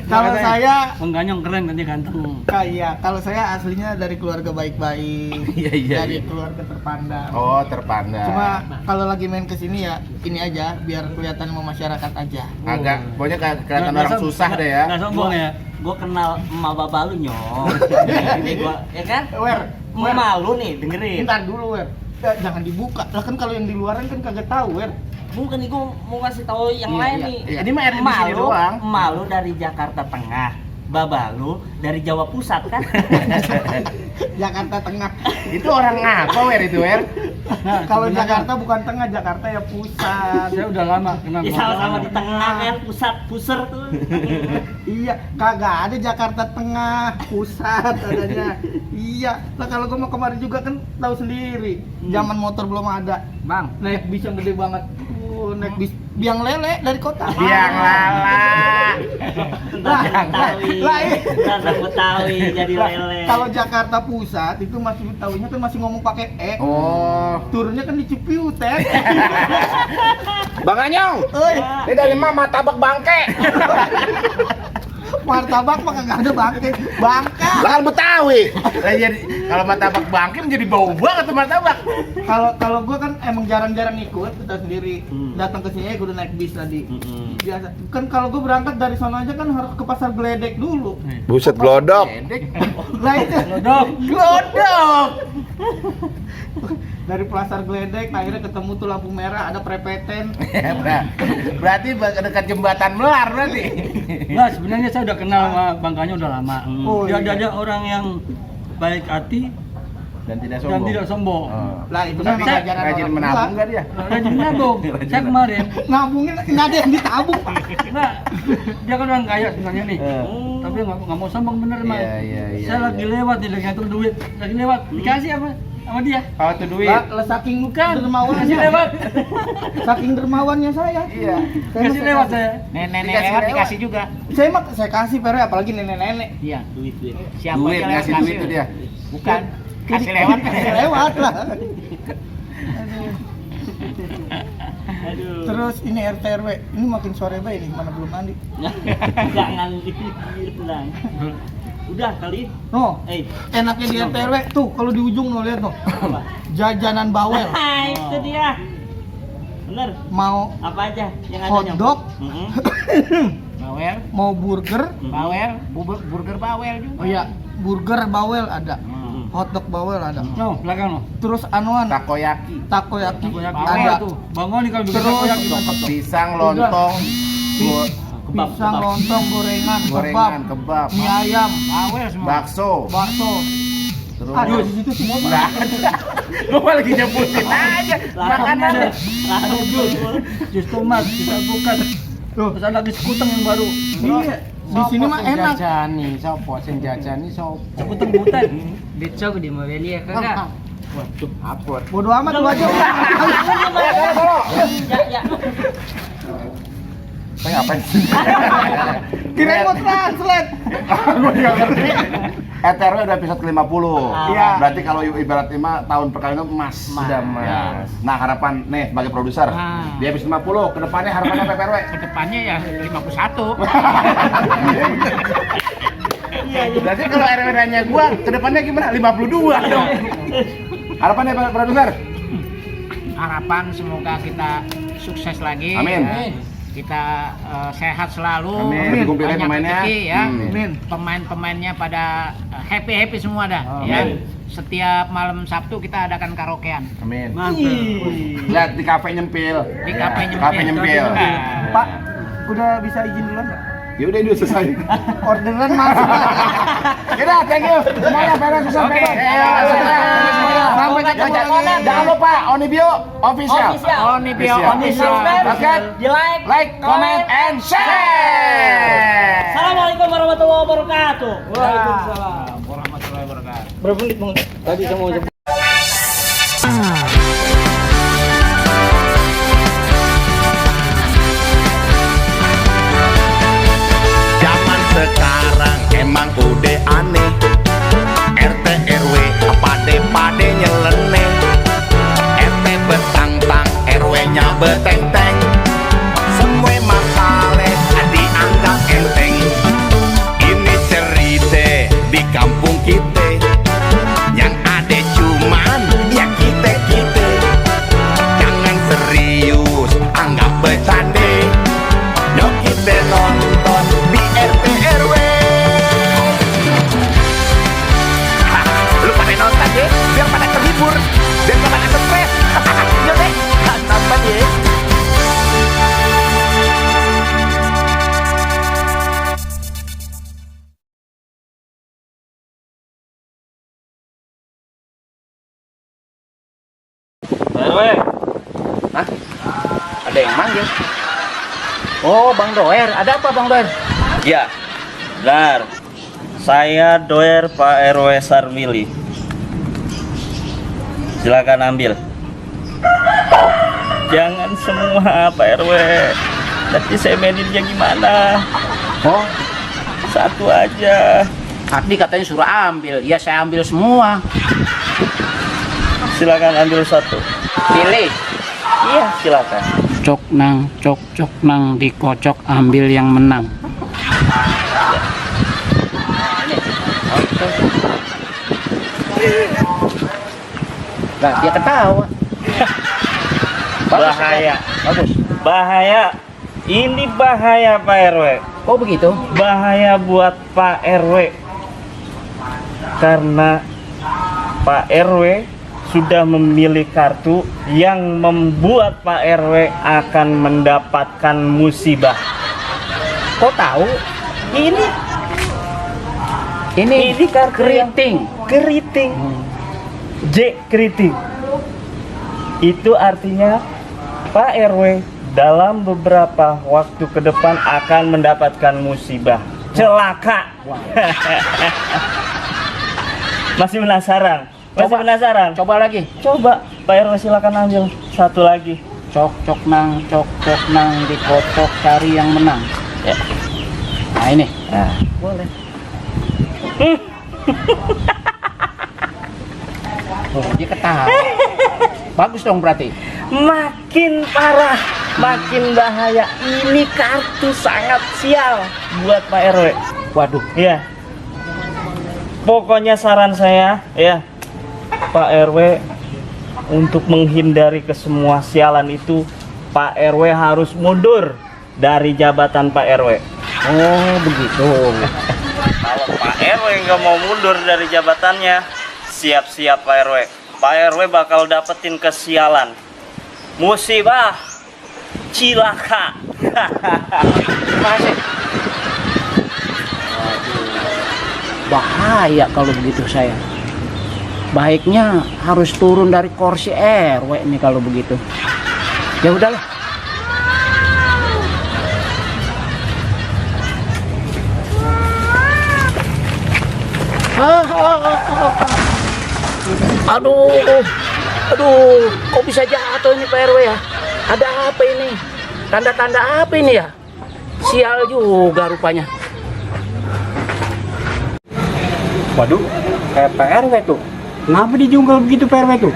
Kalau saya Mengganyong keren nanti ganteng. iya, kalau saya aslinya dari keluarga baik-baik. Iya. Dari keluarga terpandang. Oh, terpandang. Cuma kalau lagi main ke sini ya ini aja biar kelihatan sama masyarakat aja. agak pokoknya kelihatan orang susah deh ya. Nggak sombong ya. Gua kenal emak bapak lu nyong. Ini gua, ya kan? Wer, Emak lu nih, dengerin. Bentar dulu, Wer. Jangan dibuka. Lah kan kalau yang di luaran kan kagak tahu, Wer. Bukan nih, gua mau kasih tahu yang Iya, lain iya. nih. Iya, ini mah RT di sini doang. Emak lu dari Jakarta Tengah. Baba lu dari Jawa Pusat kan? Jakarta Tengah. Itu orang apa Wer itu Wer? Nah, Kalau sebenarnya Jakarta bukan tengah, Jakarta ya pusat. saya udah lama kenal. Ya sama-sama di tengah kan, pusat puser tuh. Iya, kagak ada Jakarta Tengah, pusat adanya. Iya, lah kalau gua mau kemarin juga kan tahu sendiri. Zaman motor belum ada. Bang, Naik bis yang gede banget. Naik bis biang lele dari kota. Biang lala. Tentang Betawi jadi lele. Kalau Jakarta Pusat itu masih tahunya kan masih ngomong pakai Oh. turunnya kan di Cipiutet. Bang Anyong. Euy, Ini dari mama tabak bangke. martabak mah kagak ada bangke. Bangka. Lah kan Betawi. Lah jadi kalau martabak bangke menjadi bau banget tuh martabak. Kalau gua kan emang jarang-jarang ikut, kita sendiri datang ke sini gua udah naik bis tadi. Biasa. Kan kalau gua berangkat dari sana aja kan harus ke pasar Gledek dulu. Buset glodok. Ledek. Lah itu glodok. Dari pasar Gledek akhirnya ketemu tuh lampu merah, ada prepeten. Berarti dekat jembatan Melar berarti. nah sebenarnya saya udah kenal sama Bang Kanyo udah lama. Oh, Dia iya. ada orang yang baik hati Dan tidak dan tidak sombong. Oh. Lah itu Tapi memang ajaran rajin orang menabung tua. enggak dia? Rajin menabung. Saya kemarin, Nabungin nggak ada yang ditabung, Pak. nah, dia kan orang kaya sebenarnya nih. Tapi nggak mau sombong bener mah. Iya. Saya lagi lewat nih, lagi ngatur duit, lagi lewat, dikasih apa sama dia? Kalau tuh duit. Lah saking Bukan, dermawannya. dikasih lewat, Saking dermawannya saya. Iya. dikasih lewat saya. Dikasih Nenek-nenek lewat lewat. dikasih juga. Saya kasih Pere apalagi nenek-nenek. Iya. Duit. Siapa Duit, aja lewat ngasih duit tuh dia. Bukan. Kasih lewat. Kasih lewat lah. Aduh. Terus ini RT RW, ini makin sore bae nih, mana belum mandi. Jangan gitu lah. Udah kali. No, enaknya di RT RW tuh kalau di ujung no lihat no. Jajanan bawel. Nah, itu dia. Bener. Mau Apa aja yang ada hotdog, Bawel, mau burger. burger bawel juga. Oh iya, burger bawel ada. Hotdog bawel ada. No, belakang no. Terus anuan Takoyaki, takoyaki Takoyaki ada. tuh. Bang Oni kalau bikin Terus takoyaki mantap tuh. pisang, lontong, Pisang, lontong, gorengan, gorengan, kebab, kebab, mie ayam, Bawel semua. bakso. bakso. Ada di situ semua. Nggak ada. Gua lagi nyebutin aja makanan. Jus tomat, jus alpukat. Tuh. Terus ada jus kuteng yang baru. Iya. Di sini mah enak. Sopo sing jajani sopo. Kuteng butet. Dicok di Maweli ya kakak. Waduh, apa? Bodo amat lu aja. Ya. Saya ngapain sih? Kirain mau translate. Gue nggak ngerti. ETRW udah episode ke-50. Iya. Berarti kalau ibarat 5 tahun perkalian itu emas. Sudah emas. Ya. Nah, harapan nih sebagai produser di episode 50 ke depannya harapannya apa ETRW? Kedepannya ya 51. Berarti kalau RW-nya gua ke depannya gimana? 52 dong. Harapannya Pak produser? Harapan semoga kita sukses lagi. Amin. Kita sehat selalu. Amin. Dikumpulin Banyak pemainnya. rezeki ya. Amin. Pemain-pemainnya pada happy semua dah. Ya. Setiap malam Sabtu kita adakan karaokean. Amin. Lihat di kafe nyempil. Di kafe nyempil. Kafe nyempil. Pak, udah bisa izin duluan nggak? Ya udah itu selesai. Orderan masuk. Yaudah, thank you. Semuanya beres susah Oke. beres. Sampai ketemu lagi. Jangan lupa Onibio official. Onibio Official. Subscribe, Di like, comment, and share. Assalamualaikum warahmatullahi wabarakatuh. Waalaikumsalam warahmatullahi wabarakatuh. Berapa menit Bang? Tadi saya mau Zaman sekarang emang udah aneh. RT RW pade nyeleneh. RT betang-tang, RW-nya beteng-teng. Semua masalah dianggap enteng. Ini cerita di kampung kita. Yang ada cuman ya kita. Jangan serius, anggap bercanda. Yuk kita nonton di RT RW. Lu pada nonton ya, biar pada terhibur, biar gak pada stres. Yuk deh, nonton ya. Ada yang manggil. Oh, Bang Doer. Ada apa Bang Doer? Ya, benar. Saya Doer Pak RW Sarmili. Silakan ambil. Jangan semua Pak RW. Nanti saya mainin gimana? Oh, Satu aja. tadi katanya suruh ambil. Ya saya ambil semua. Silakan ambil satu. Pilih. Iya, silakan. Cok nang dikocok ambil yang menang. Nah, dia ketawa. Bahaya. Bagus. Bahaya. Ini bahaya Pak RW. Oh begitu. Bahaya buat Pak RW. Karena Pak RW sudah memilih kartu yang membuat Pak RW akan mendapatkan musibah. Kok tahu? Ini kartu yang keriting. J keriting. Itu artinya Pak RW dalam beberapa waktu ke depan akan mendapatkan musibah. Celaka. Masih penasaran? Penasaran? Coba lagi. Coba Pak RW silakan ambil satu lagi. Cok nang dikocok cari yang menang. Ya. Nah ini. Nah, boleh. Oh, dia ketawa. Bagus dong berarti. Makin parah, makin bahaya. Ini kartu sangat sial buat Pak RW. Waduh. Ya. Pokoknya saran saya ya, Pak RW untuk menghindari kesemua sialan itu, Pak RW harus mundur dari jabatan Pak RW. Oh begitu. Kalau Pak RW nggak mau mundur dari jabatannya, siap-siap Pak RW. Pak RW bakal dapetin kesialan, musibah, cilaka. Terima kasih. Bahaya kalau begitu saya. baiknya harus turun dari kursi RW nih kalau begitu. Ya udahlah. Aduh, kok bisa jatuh ini Pak RW ya? Ada apa ini? Tanda-tanda apa ini ya? Sial juga rupanya. Waduh, kayak Pak RW tuh. Kenapa dijungkel begitu Pak RW tuh?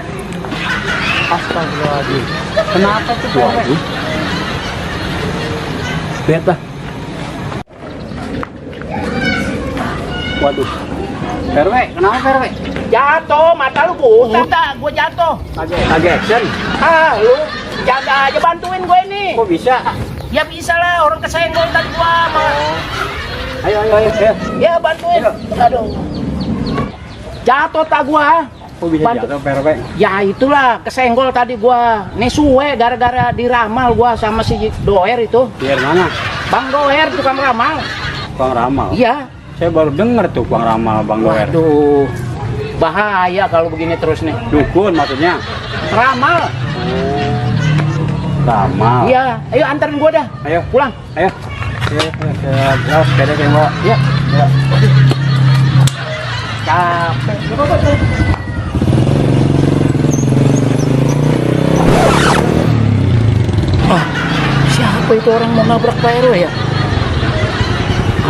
Astagfirullahaladzim. Kenapa tuh Pak RW? Lihat dah. Waduh. Pak RW, kenapa Pak RW? Jatuh, mata lu buta dah, gua jatuh. Lagi action. Lu jaga aja, bantuin gue ini. Kok bisa? Ya bisa lah, orang kesenggol tadi gua mah. Ayo. Ya bantuin. Aduh. Jatuh tak gua. Kok bisa jatuh Pak RW? Ya itulah, kesenggol tadi gua. Nih suwe gara-gara diramal gua sama si Doer itu. Biar mana? Bang Doer tukang ramal. Bang Ramal. Iya. Saya baru denger tuh Bang Ramal, Bang Doer. Waduh. Bahaya kalau begini terus nih. Dukun maksudnya. Ramal. Ramal. Iya, ayo anterin gua dah. Ayo. Pulang. Ayo. Ya, sepeda saya bawa. Ya. Capek. Ah, siapa itu orang mau nabrak Pak RW ya?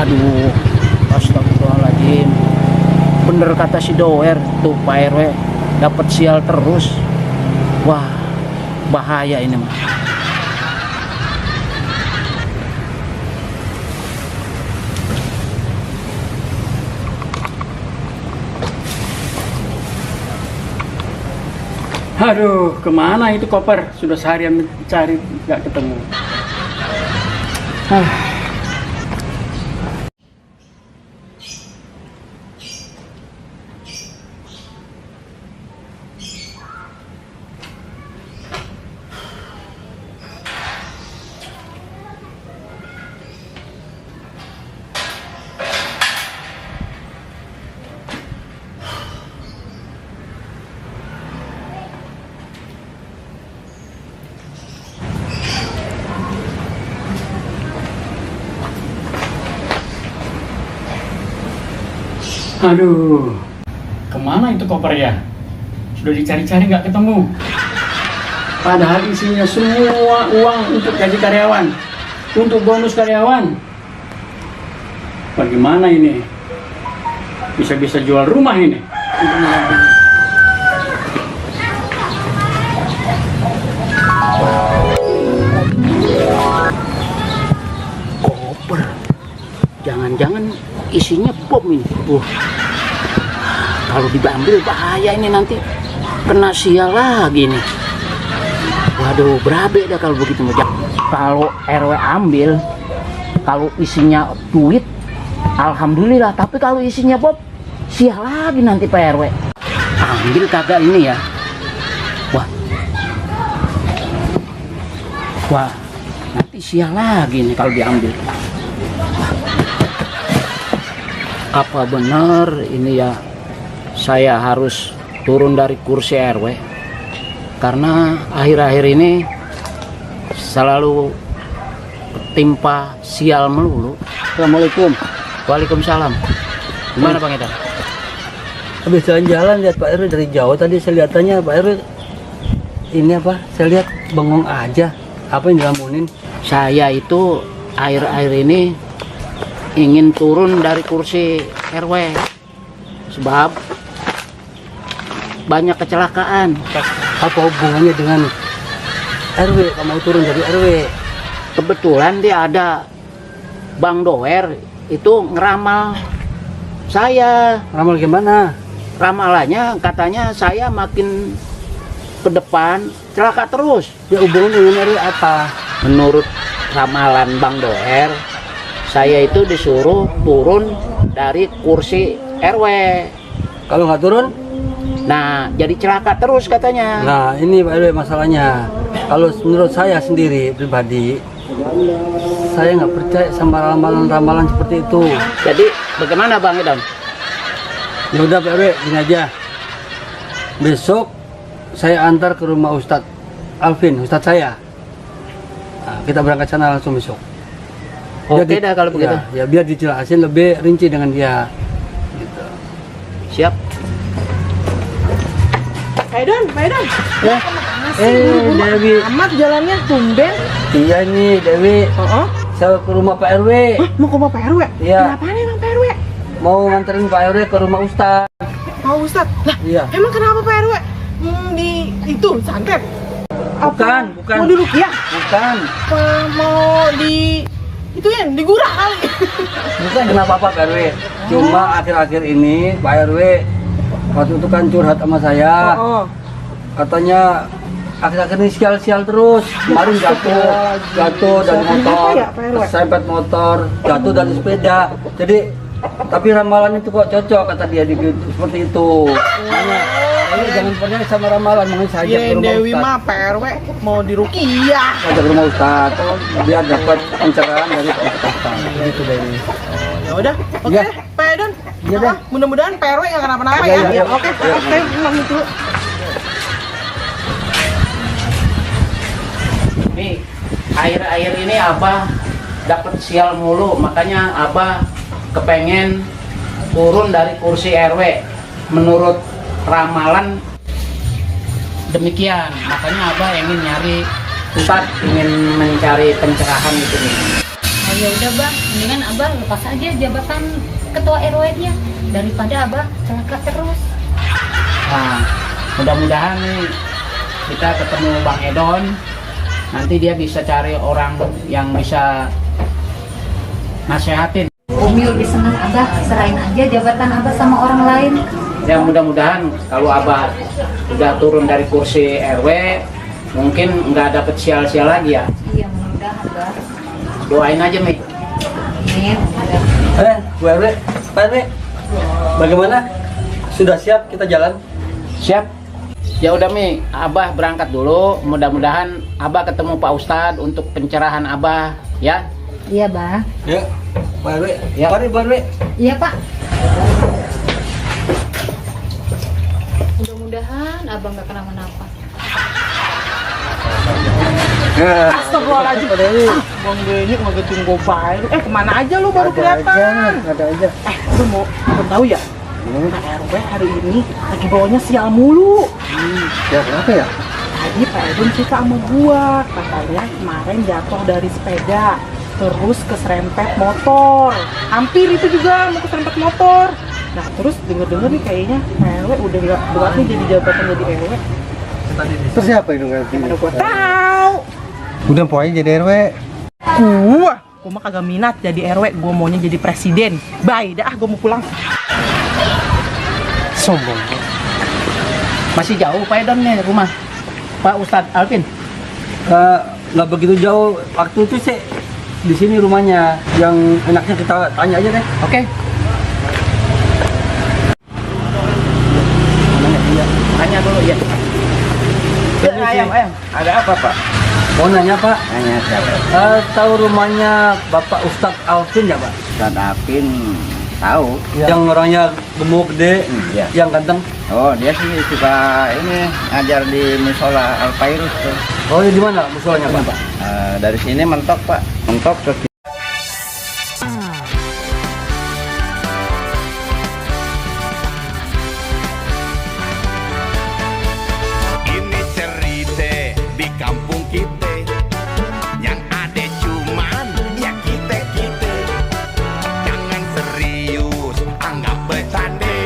Aduh, astagfirullahaladzim. Bener kata si Doer tuh Pak RW dapat sial terus. Wah, bahaya ini mah. Aduh, kemana itu koper? Sudah seharian mencari, nggak ketemu. Aduh, kemana itu kopernya? Sudah dicari-cari nggak ketemu. Padahal isinya semua uang untuk gaji karyawan, untuk bonus karyawan. Bagaimana ini? Bisa-bisa jual rumah ini. Koper. Jangan-jangan isinya bom ini. Kalau diambil bahaya ini, nanti kena sial lagi nih. Waduh, berabe dah kalau begitu. Kalau RW ambil, kalau isinya duit, alhamdulillah. Tapi kalau isinya bom, sial lagi nanti Pak RW. Ambil kagak ini ya? Wah, nanti sial lagi nih kalau diambil. Apa benar ini ya, saya harus turun dari kursi RW? Karena akhir-akhir ini selalu timpa sial melulu. Assalamualaikum. Waalaikumsalam. Gimana Bang Edan? Habis jalan-jalan lihat Pak RW dari jauh, tadi saya lihatannya Pak RW ini apa? Saya lihat bengong aja. Apa yang dilamunin? Saya itu akhir-akhir ini ingin turun dari kursi RW sebab banyak kecelakaan. Apa hubungannya dengan RW? Kamu mau turun dari RW? Kebetulan dia ada Bang Doer itu ngeramal saya. Ramal gimana? Ramalannya katanya saya makin ke depan celaka terus. Ya hubungan dengan RW apa? Menurut ramalan Bang Doer, saya itu disuruh turun dari kursi RW. Kalau nggak turun? Nah, jadi celaka terus katanya. Nah, ini Pak RW masalahnya. Kalau menurut saya sendiri pribadi, saya nggak percaya sama ramalan-ramalan seperti itu. Jadi bagaimana Bang Edan? Ya udah Pak RW, gini aja. besok saya antar ke rumah Ustadz Alvin, Ustadz saya. Nah, kita berangkat sana langsung besok. Oke dah kalau begitu. Ya biar dijelasin lebih rinci dengan dia. Gitu. Siap. Don. Ya. Dewi. Amat jalannya tumben. Iya nih Dewi. Saya ke rumah Pak RW. Mau ke rumah Pak RW? Iya. Kenapa nih Bang Pak RW? Mau nganterin Pak RW ke rumah Ustadz. Mau Ustad? Lah, Iya. emang kenapa Pak RW? Di itu santet? Bukan. Mau di rukiah? Bukan. Apa mau di itu ya di gurah kali? Bukan kenapa Pak RW. Cuma akhir-akhir ini Pak RW waktu itu kan curhat sama saya. Katanya akhir-akhir ini sial-sial terus. Kemarin jatuh dari motor, ya, Pak RW? kesempet motor, jatuh dari sepeda. Jadi tapi ramalan itu kok cocok kata dia seperti itu. Makanya jangan percaya sama ramalan, makanya saya ajak ke rumah Dewi Ustadz. mah Pak RW mau di rukiah. Saya ajak ke rumah Ustadz biar dapat pencerahan dari Pak Ustadz. Gitu Dewi. Ya udah, oke Iya. deh, Pak Don. Iya deh. Mudah-mudahan Pak RW nggak kenapa-napa Iya, ya. iya. Oke, saya pamit dulu. Nih, akhir-akhir ini Abah dapat sial mulu, makanya Abah kepengen turun dari kursi RW. Menurut ramalan demikian, makanya Abah ingin nyari Ustadz, ingin mencari pencerahan gitu nih. Oh ya udah Bang, mendingan Abah lepas aja jabatan ketua RW-nya daripada Abah celaka terus. Nah, mudah-mudahan nih kita ketemu Bang Edon, nanti dia bisa cari orang yang bisa nasehatin. Umi lebih senang Abah serahin aja jabatan Abah sama orang lain. Ya mudah-mudahan kalau Abah udah turun dari kursi RW, mungkin nggak dapet sial-sial lagi ya. Iya mudah-mudahan Abah. Doain aja Mi. Amin. Bu RW, Pak RW, bagaimana? Sudah siap kita jalan? Siap. Ya udah Mi, Abah berangkat dulu. Mudah-mudahan Abah ketemu Pak Ustadz untuk pencerahan Abah ya. Iya Bang. Ya, Pak RW. Ya. Mari Pak RW. Iya Pak. Mudah-mudahan Abah nggak kenapa-napa. Astagfirullahaladzim. Bang Benny ngagetin gue baik. Kemana aja lu baru kelihatan? Ada aja. Lu mau tahu ya? Pak RW hari ini lagi bawanya sial mulu. Ya kenapa ya? Tadi Pak Edun cerita sama gua, katanya kemarin jatuh dari sepeda, terus keserempet motor. Hampir itu juga mau keserempet motor. Nah terus denger-denger nih kayaknya Pak RW udah nggak buat nih jadi jabatan jadi RW. Terus siapa itu ngerti? Mana gua tahu. Udah pokoknya jadi RW. Gua mah kagak minat jadi RW, gua maunya jadi presiden. Bye dah, gua mau pulang. Sombong. Masih jauh Pak Edon nih rumah Pak Ustadz Alvin. Nggak begitu jauh. Waktu itu sih di sini rumahnya. Yang enaknya kita tanya aja deh. Oke. Tanya dulu ya. Ayam. Ada apa Pak? Mau nanya Pak? Nanya siapa? Tahu rumahnya Bapak Ustadz Alvin ya Pak? Ustadz Apin tahu. Yang orangnya gemuk gede, Iya. yang ganteng. Oh dia sih suka ini ngajar di musola Alpairus tuh. Oh ya di mana musolanya Pak? Dari sini mentok Pak, mentok terus. Ini cerita di kampung kita yang ada cuman ya kita. Jangan serius, anggap bercanda.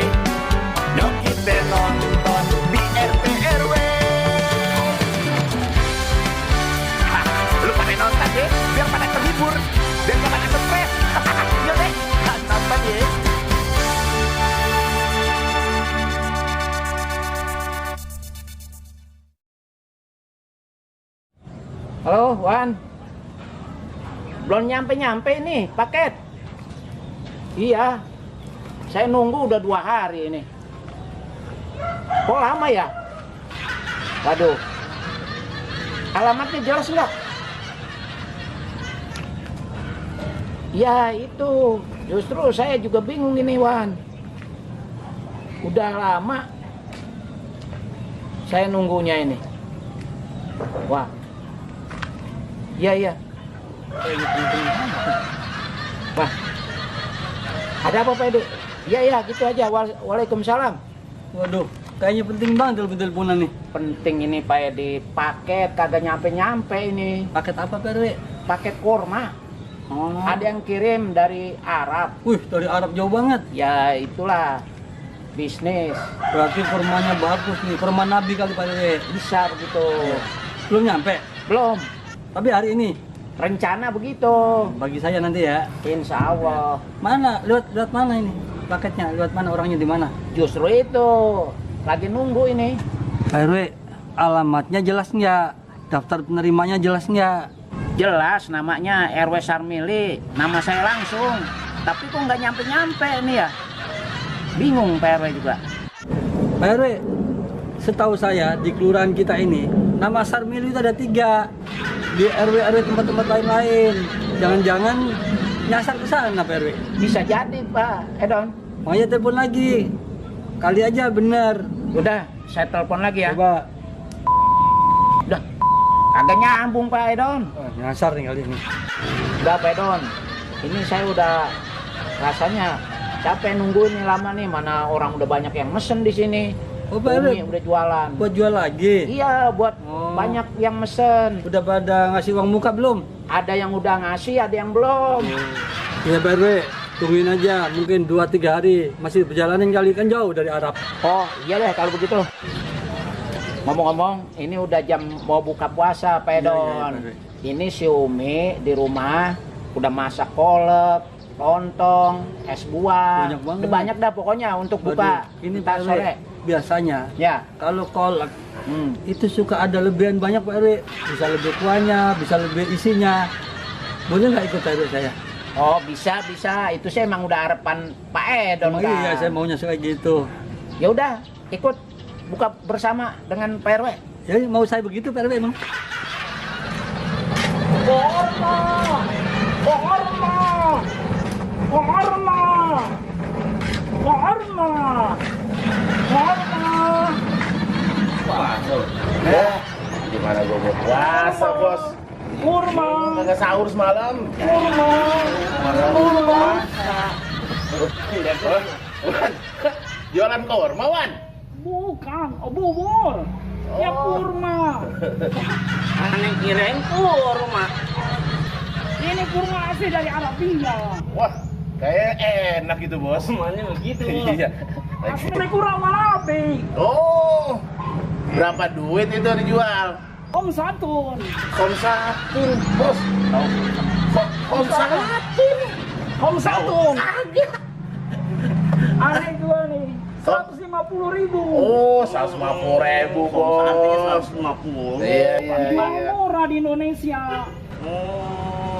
Yuk kita nonton di RT RW. Lu pada nonton deh, biar pada terhibur, biar gak pada stres. Yuk deh, nonton ya. Halo Wan. Belum nyampe nih paket. Iya. Saya nunggu udah 2 hari ini. Kok lama ya? Waduh. Alamatnya jelas nggak? Ya itu. Justru saya juga bingung ini Wan. Udah lama Saya nunggunya ini. Wah. Iya. Wah. Ada apa Pak Edo? Iya, gitu aja. Waalaikumsalam. Waduh, kayaknya penting banget telepon-teleponan nih. Penting ini Pak Edi. Paket kagak nyampe-nyampe ini. Paket apa Pak RW? Paket kurma. Oh. Ada yang kirim dari Arab. Wih, dari Arab jauh banget. Ya itulah bisnis. Berarti kurmanya bagus nih, kurma Nabi kali Pak RW. Bisa begitu. Belum nyampe, Belum. tapi hari ini. Rencana begitu. Bagi saya nanti ya. Insya Allah. Mana? Lewat mana ini? Paketnya lewat mana, orangnya di mana? Justru itu. Lagi nunggu ini. Pak RW, alamatnya jelas nggak? Daftar penerimanya jelas nggak? Jelas namanya RW Sarmili. Nama saya langsung. Tapi kok nggak nyampe-nyampe nih ya. Bingung Pak RW juga. Pak RW, setahu saya di kelurahan kita ini nama Sarmili itu ada 3. Di RW tempat-tempat lain-lain. Jangan-jangan nyasar ke sana Pak RW. Bisa jadi Pak Edon. Makanya telepon lagi. Kali aja bener. Udah, saya telepon lagi ya. Coba. Udah. Agak nyambung Pak Edon. Wah, nyasar nih kali ini. Udah Pak Edon. Ini saya udah rasanya capek nungguin nih lama nih. Mana orang udah banyak yang mesen di sini. Oh Pak RW, Umi udah jualan. buat jual lagi? Iya, buat Oh. banyak yang mesen. Udah pada ngasih uang muka belum? Ada yang udah ngasih, ada yang belum. Iya Pak RW, tungguin aja. Mungkin 2-3 hari. Masih perjalanan kali, kan jauh dari Arab. Oh, iya deh kalau begitu. Ngomong-ngomong, ini udah jam mau buka puasa, Pak Edon. Pak RW. Ini si Umi di rumah udah masak kolak, lontong, es buah. Banyak banget. Udah banyak dah pokoknya untuk buka. Waduh, ini Ntar Pak RW, sore. biasanya Ya. kalau kolak itu suka ada lebihan banyak Pak RW. Bisa lebih kuahnya, bisa lebih isinya. Boleh nggak ikut Pak RW saya? Oh, bisa. Itu saya emang udah harapan Pak Edon Oh, kan. iya, saya maunya kayak gitu. Ya udah, ikut buka bersama dengan Pak RW. Ya, mau saya begitu Pak RW emang. Gimana gue mau puasa, Bos? Kurma. Kagak sahur semalam. Kurma. Jualan kurma, Wan? Bukan, bubur. Ya kurma. Aneh kirain kurma. Ini kurma asli dari Arabia. Wah, kayak enak gitu, Bos. Mana begitu? Iya. Asli kurang Arabi. Oh, berapa duit itu dijual? Om Satun. Kom satu, Bos. Kom satu. Om Satun. Agak. Aneh gua nih. 150.000. Oh, 150.000, Bos. 150. Iya. Paling murah di Indonesia.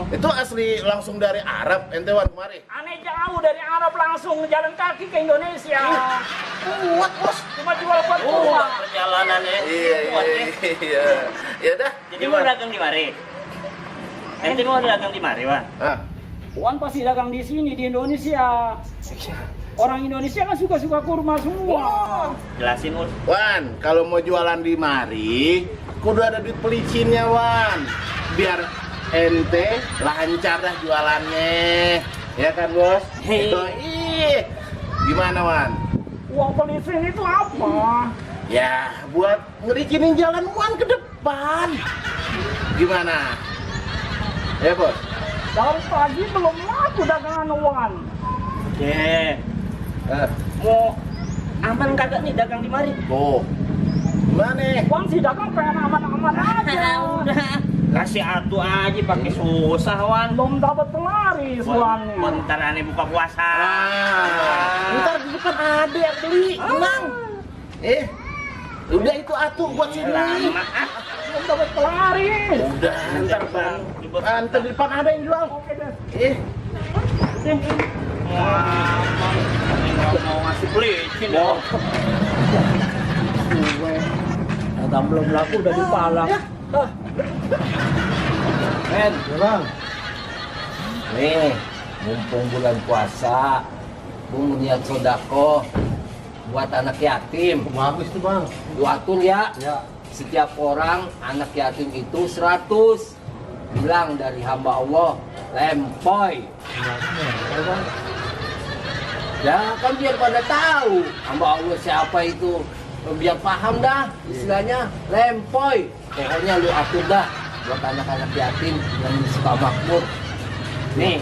Itu asli langsung dari Arab, ente Wan kemari? Aneh jauh dari Arab langsung jalan kaki ke Indonesia. Kuat, Bos. Cuma jual buat kurma. Perjalanannya. Iya. Ya dah. Jadi mau dagang di mari? Ente mau dagang di mari, Wan? Ah, Wan pasti dagang di sini di Indonesia. Orang Indonesia kan suka-suka kurma semua. Jelasin, Mus. Wan, kalau mau jualan di mari, kudu ada duit pelicinnya, Wan. Biar ente lancar dah jualannya. Ya kan, Bos? Hei. Ih. Gimana, Wan? Uang pelicin itu apa? Ya, buat ngericinin jalan Wan ke depan. Gimana? Ya, Bos? Dari pagi belum laku dagangan Wan. Oke. Mau aman kagak nih dagang di mari? Tuh. Gimana? Wan sih dagang pengen aman-aman aja. Udah. Kasih atuh aja pakai susah, Wan. Belum dapat pelaris Wan. Bentar aneh buka puasa. Ntar di depan ada yang beli, tenang. Udah itu atuh buat sini. Lama. Belum dapat pelaris. Udah, ntar bang. Ntar di depan ada yang jual. Oke deh. Mau ngasih pelicin ya. Dagang belum laku udah dipalak. Men, bang. Nih, mumpung bulan puasa, Bung niat sodako. buat anak yatim. Bagus tuh bang. Lu atur ya. Ya. Setiap orang anak yatim itu 100. Bilang dari hamba Allah, lempoy. Ya kan biar pada tahu hamba Allah siapa itu. Biar paham dah istilahnya lempoy. Pokoknya lu atur dah buat anak-anak yatim yang suka makmur. Nih,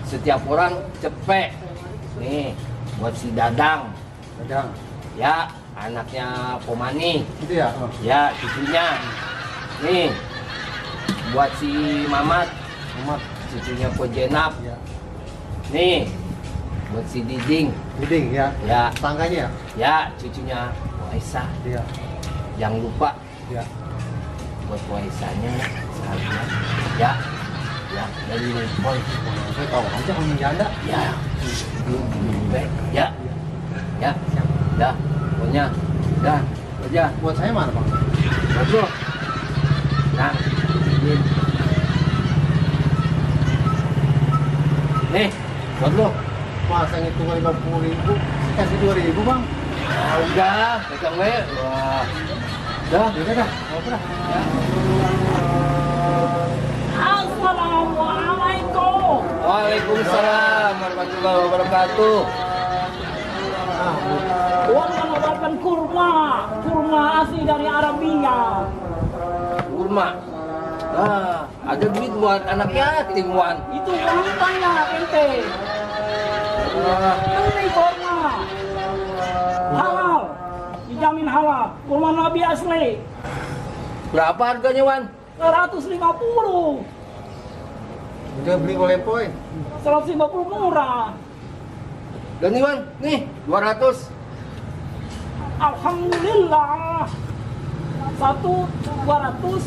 setiap orang cepet. Nih, buat si Dadang. Dadang. Ya, anaknya Pomani. Gitu ya. Ya, cucunya. Nih, buat si Mamat. Cucunya Po Jenap. Ya. Nih, buat si Diding. Diding ya. Ya, Tangganya. ya, cucunya Po Aisyah. Iya. Jangan lupa Ya. buat Po Aisyahnya sekalian. Ya, ya, dari Lempoy. Saya tahu aja om janda. Ya, baik. Ya, ya, dah, pokoknya, dah, aja. Buat saya mana bang? Buat lo. Nah, ini. Nih, buat lo. Masa ngitung 50.000, kasih 2.000 bang. Ah, udah, pegang we. Wah, dah, Udah dah, mau dah. Assalamualaikum. Waalaikumsalam warahmatullahi wabarakatuh. Wan menawarkan kurma asli dari Arabia. Kurma. Ah, ada duit buat anak yatim, Wan. Itu wanitanya ente. Ah, Ini kurma halal, dijamin halal. Kurma Nabi asli. berapa harganya, Wan? 150. Udah beli oleh Poy. 150 murah. Dan nih, Wan, nih 200. Alhamdulillah. 200.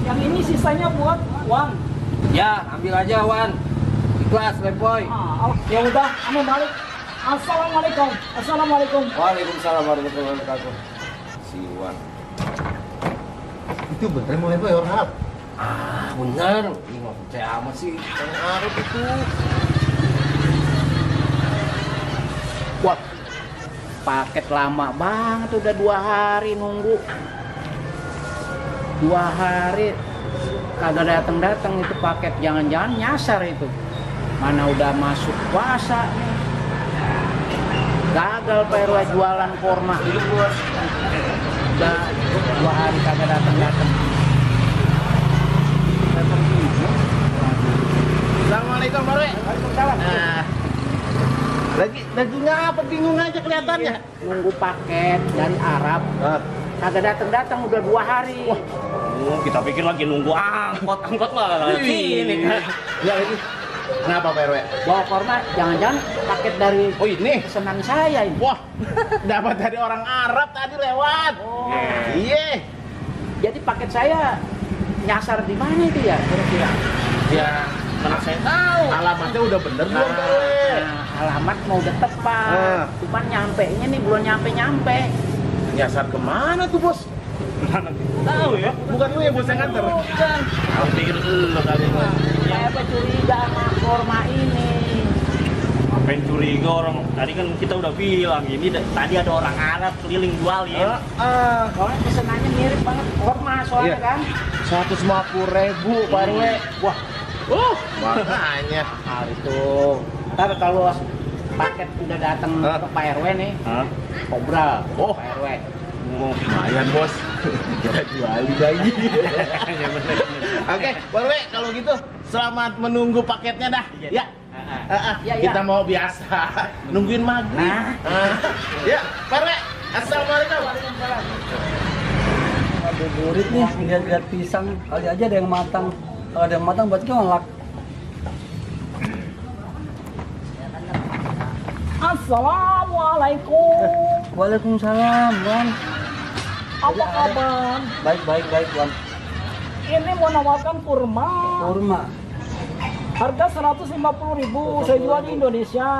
Yang ini sisanya buat Wan. Ya, ambil aja, Wan. Ikhlas, Lempoy. Ya udah, anu balik. Assalamualaikum. Assalamualaikum. Waalaikumsalam warahmatullahi wabarakatuh. Si Wan. Itu bener mulai Poy orang Arab. Ah, bener. Ini mah percaya amat sih. Orang Arab itu. Wah, paket lama banget, udah 2 hari nunggu. 2 hari kagak datang itu paket, jangan-jangan nyasar itu. Mana udah masuk puasa nih. Gagal Pak RW jualan kurma. Udah 2 hari kagak datang. Assalamualaikum Pak RW. Waalaikumsalam. Nah, lagi ngapa bingung aja kelihatannya. Nunggu paket dari Arab. Kagak datang udah 2 hari. Kita pikir lagi nunggu angkot lah. Ini kan. Ya lagi. Kenapa Pak RW? Bawa kurma, jangan-jangan paket dari Oh ini. pesanan saya ini. Wah, dapat dari orang Arab tadi lewat. Oh. Iya. Jadi paket saya nyasar di mana itu ya kira-kira? Ya, mana saya tahu. Alamatnya udah bener belum Pak RW? Alamat mau udah tepat. Cuman nyampenya nih belum nyampe. Nyasar kemana tuh bos? Tahu ya. Bukan lu yang bos yang nganter? Bukan. Aku pikir lu kali ini. Saya curiga sama kurma ini. Ngapain curiga orang? Tadi kan kita udah bilang ini tadi ada orang Arab keliling jualin. Soalnya pesenannya mirip banget kurma soalnya Iya. kan. 150.000 Pak RW. Wah. Makanya. Nah itu. Ntar kalau paket udah datang ke Pak RW nih, Kobra Pak RW. Lumayan bos. Kita jualin lagi. Oke, Pak RW kalau gitu selamat menunggu paketnya dah. Ya. Ya, Kita ya. mau biasa nungguin maghrib. Nah. Ya, Pak RW. Assalamualaikum. Buburit nih, lihat-lihat pisang. Kali aja ada yang matang. Kalau ada yang matang buat nyolak. Assalamualaikum. Waalaikumsalam, Wan. Apa kabar? Baik, Wan. Ini mau nawarkan kurma. Kurma. Harga 150.000 saya jual di Indonesia.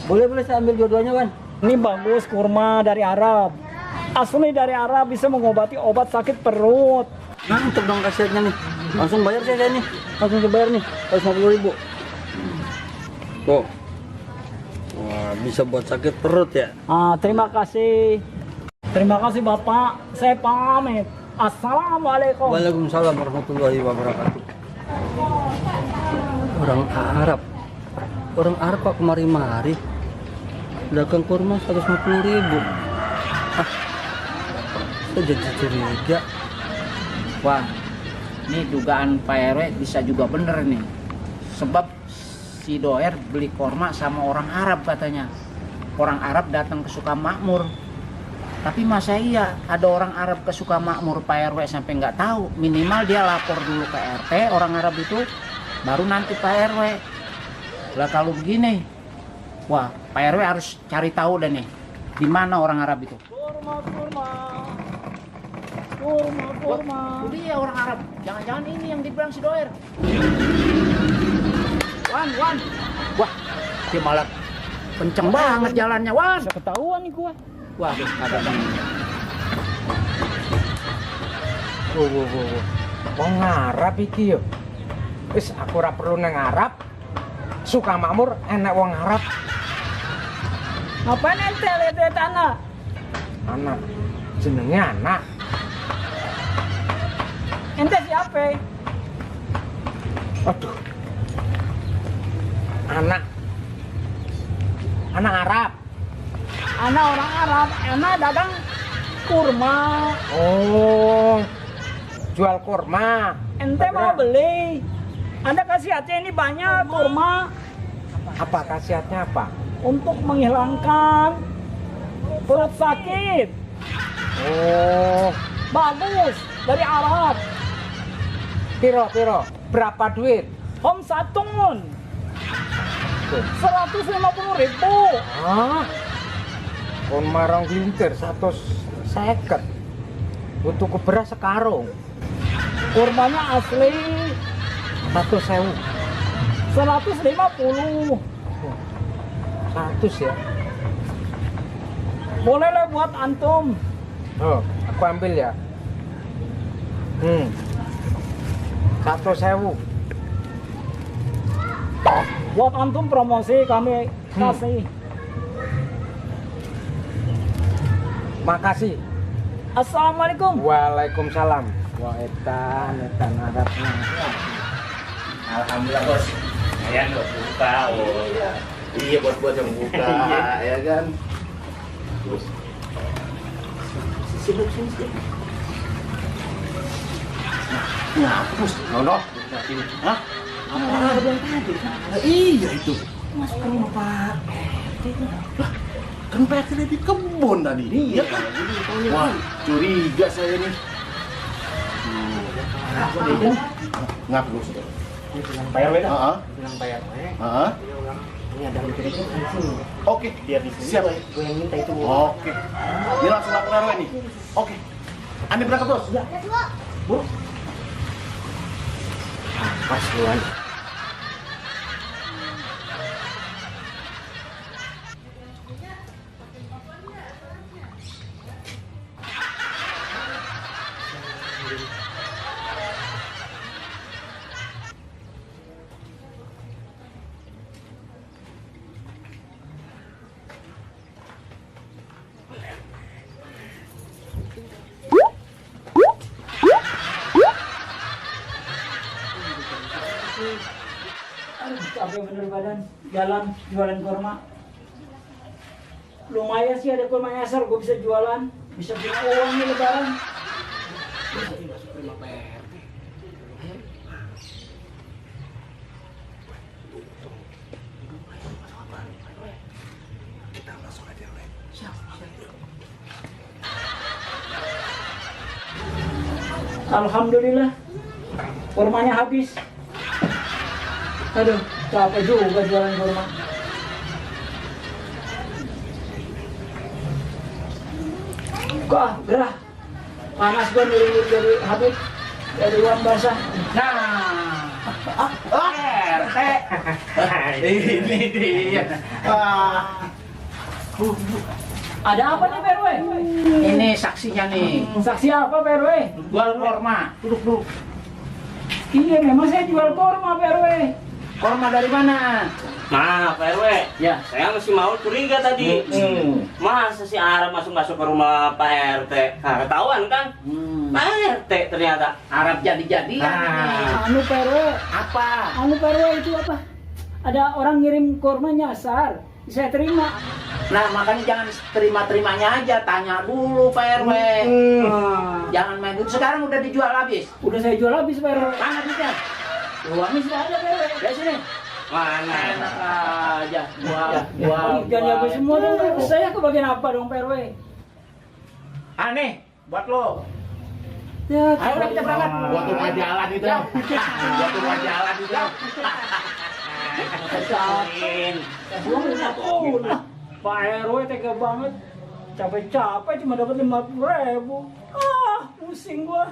Boleh saya ambil dua-duanya, Wan? Ini bagus kurma dari Arab. Asli dari Arab, bisa mengobati obat sakit perut. Mantep dong kasetnya nih. Langsung bayar saya nih. Langsung dibayar nih. 150.000. Tuh. Wah, bisa buat sakit perut ya. Terima kasih. Terima kasih Bapak. Saya pamit. Assalamualaikum. Waalaikumsalam warahmatullahi wabarakatuh. Orang Arab kok kemari-mari dagang kurma 150.000. Saya jadi curiga. Wah, ini dugaan Pak RW bisa juga bener nih. Sebab si Doer beli korma sama orang Arab katanya. Orang Arab datang ke Sukamakmur. Tapi masa iya ada orang Arab ke Sukamakmur Pak RW sampai nggak tahu. Minimal dia lapor dulu ke RT orang Arab itu, baru nanti Pak RW. Lah kalau begini, wah Pak RW harus cari tahu deh nih, di mana orang Arab itu. Kurma. Itu dia orang Arab. Jangan-jangan ini yang dibilang si Doer. Wan. Wah, dia malah kenceng banget jalannya, Wan. Bisa ketahuan nih gua. Wah, ada nih. Wong Arab iki yo. Wis aku ora perlu nang Arab. Sukamakmur enak wong Arab. Ngapain ente lihat anak? Anak. Jenenge anak. Ente siapa? Aduh. Anak Arab. Anak orang Arab, anak dagang kurma. Oh. Jual kurma. Ente mau beli? Anda khasiatnya ini banyak kurma. Apa khasiatnya apa? Untuk menghilangkan perut sakit. Oh. Bagus, dari Arab. Piro. Berapa duit? Om satun. 150.000. Hah? Kurma rong lintir 150. Untuk ke beras sekarung. Kurmanya asli 100.000. 150. 100 ya. Boleh lah buat antum. Oh, aku ambil ya. 100.000. Buat antum promosi kami kasih. Makasih. Assalamualaikum. Waalaikumsalam. Wah, etan Arabnya. Alhamdulillah bos. Ayan buat buka. Oh. Iya buat yang buka ya kan. Terus. Sibuk. Ngapus, nono. Hah? Apa yang tadi? Iya itu. Mas ke rumah Pak RT. Lah, kan Pak RT di kebun tadi. Iya kan? Wah, curiga saya nih. Ngaku sudah. Bilang Pak RW dah. Heeh. Bilang Pak RW. Heeh. Ini ada listrik kan di sini. Oke, Biar di sini. siap. Gue yang minta itu. Oke. Ini langsung lapor RW nih. Oke. Anda berangkat, Bos? Ya. Bu. Pas duluan. Capek bener badan, jalan jualan kurma. Lumayan sih ada kurma nyasar, gue bisa jualan, bisa punya uang nih lebaran. Alhamdulillah, kurmanya habis. Aduh, capek juga jualan kurma. Kok gerah, panas gue miring dari Habib, dari uang basah. Nah, RT. Ini dia. Ada apa nih PRW? Ini saksinya nih. Saksi apa PRW? Jual korma. Iya memang saya jual kurma PRW. Korma dari mana? Nah, Pak RW, Ya. saya masih mau curiga tadi. Masa si Arab masuk ke rumah Pak RT? Nah, ketahuan kan? Pak RT ternyata. Arab jadi-jadian. Anu PRW, Apa? anu PRW itu apa? Ada orang ngirim kurma nyasar, saya terima. Nah, makanya jangan terima-terimanya aja, tanya dulu Pak RW. Jangan main dulu. Sekarang udah dijual habis. Udah saya jual habis PRW. Mana duitnya? Uangnya sudah ada PRW. Dari sini. Mana? Enak aja. Gua. Jangan habis semua dong. Saya kebagian apa dong PRW? Aneh buat lo. Ya, Ayo udah kita berangkat. Gua tuh mau jalan itu. Gua tuh mau jalan itu. Pak RW tega banget. Capek-capek cuma dapat 50.000. Ah, pusing gua.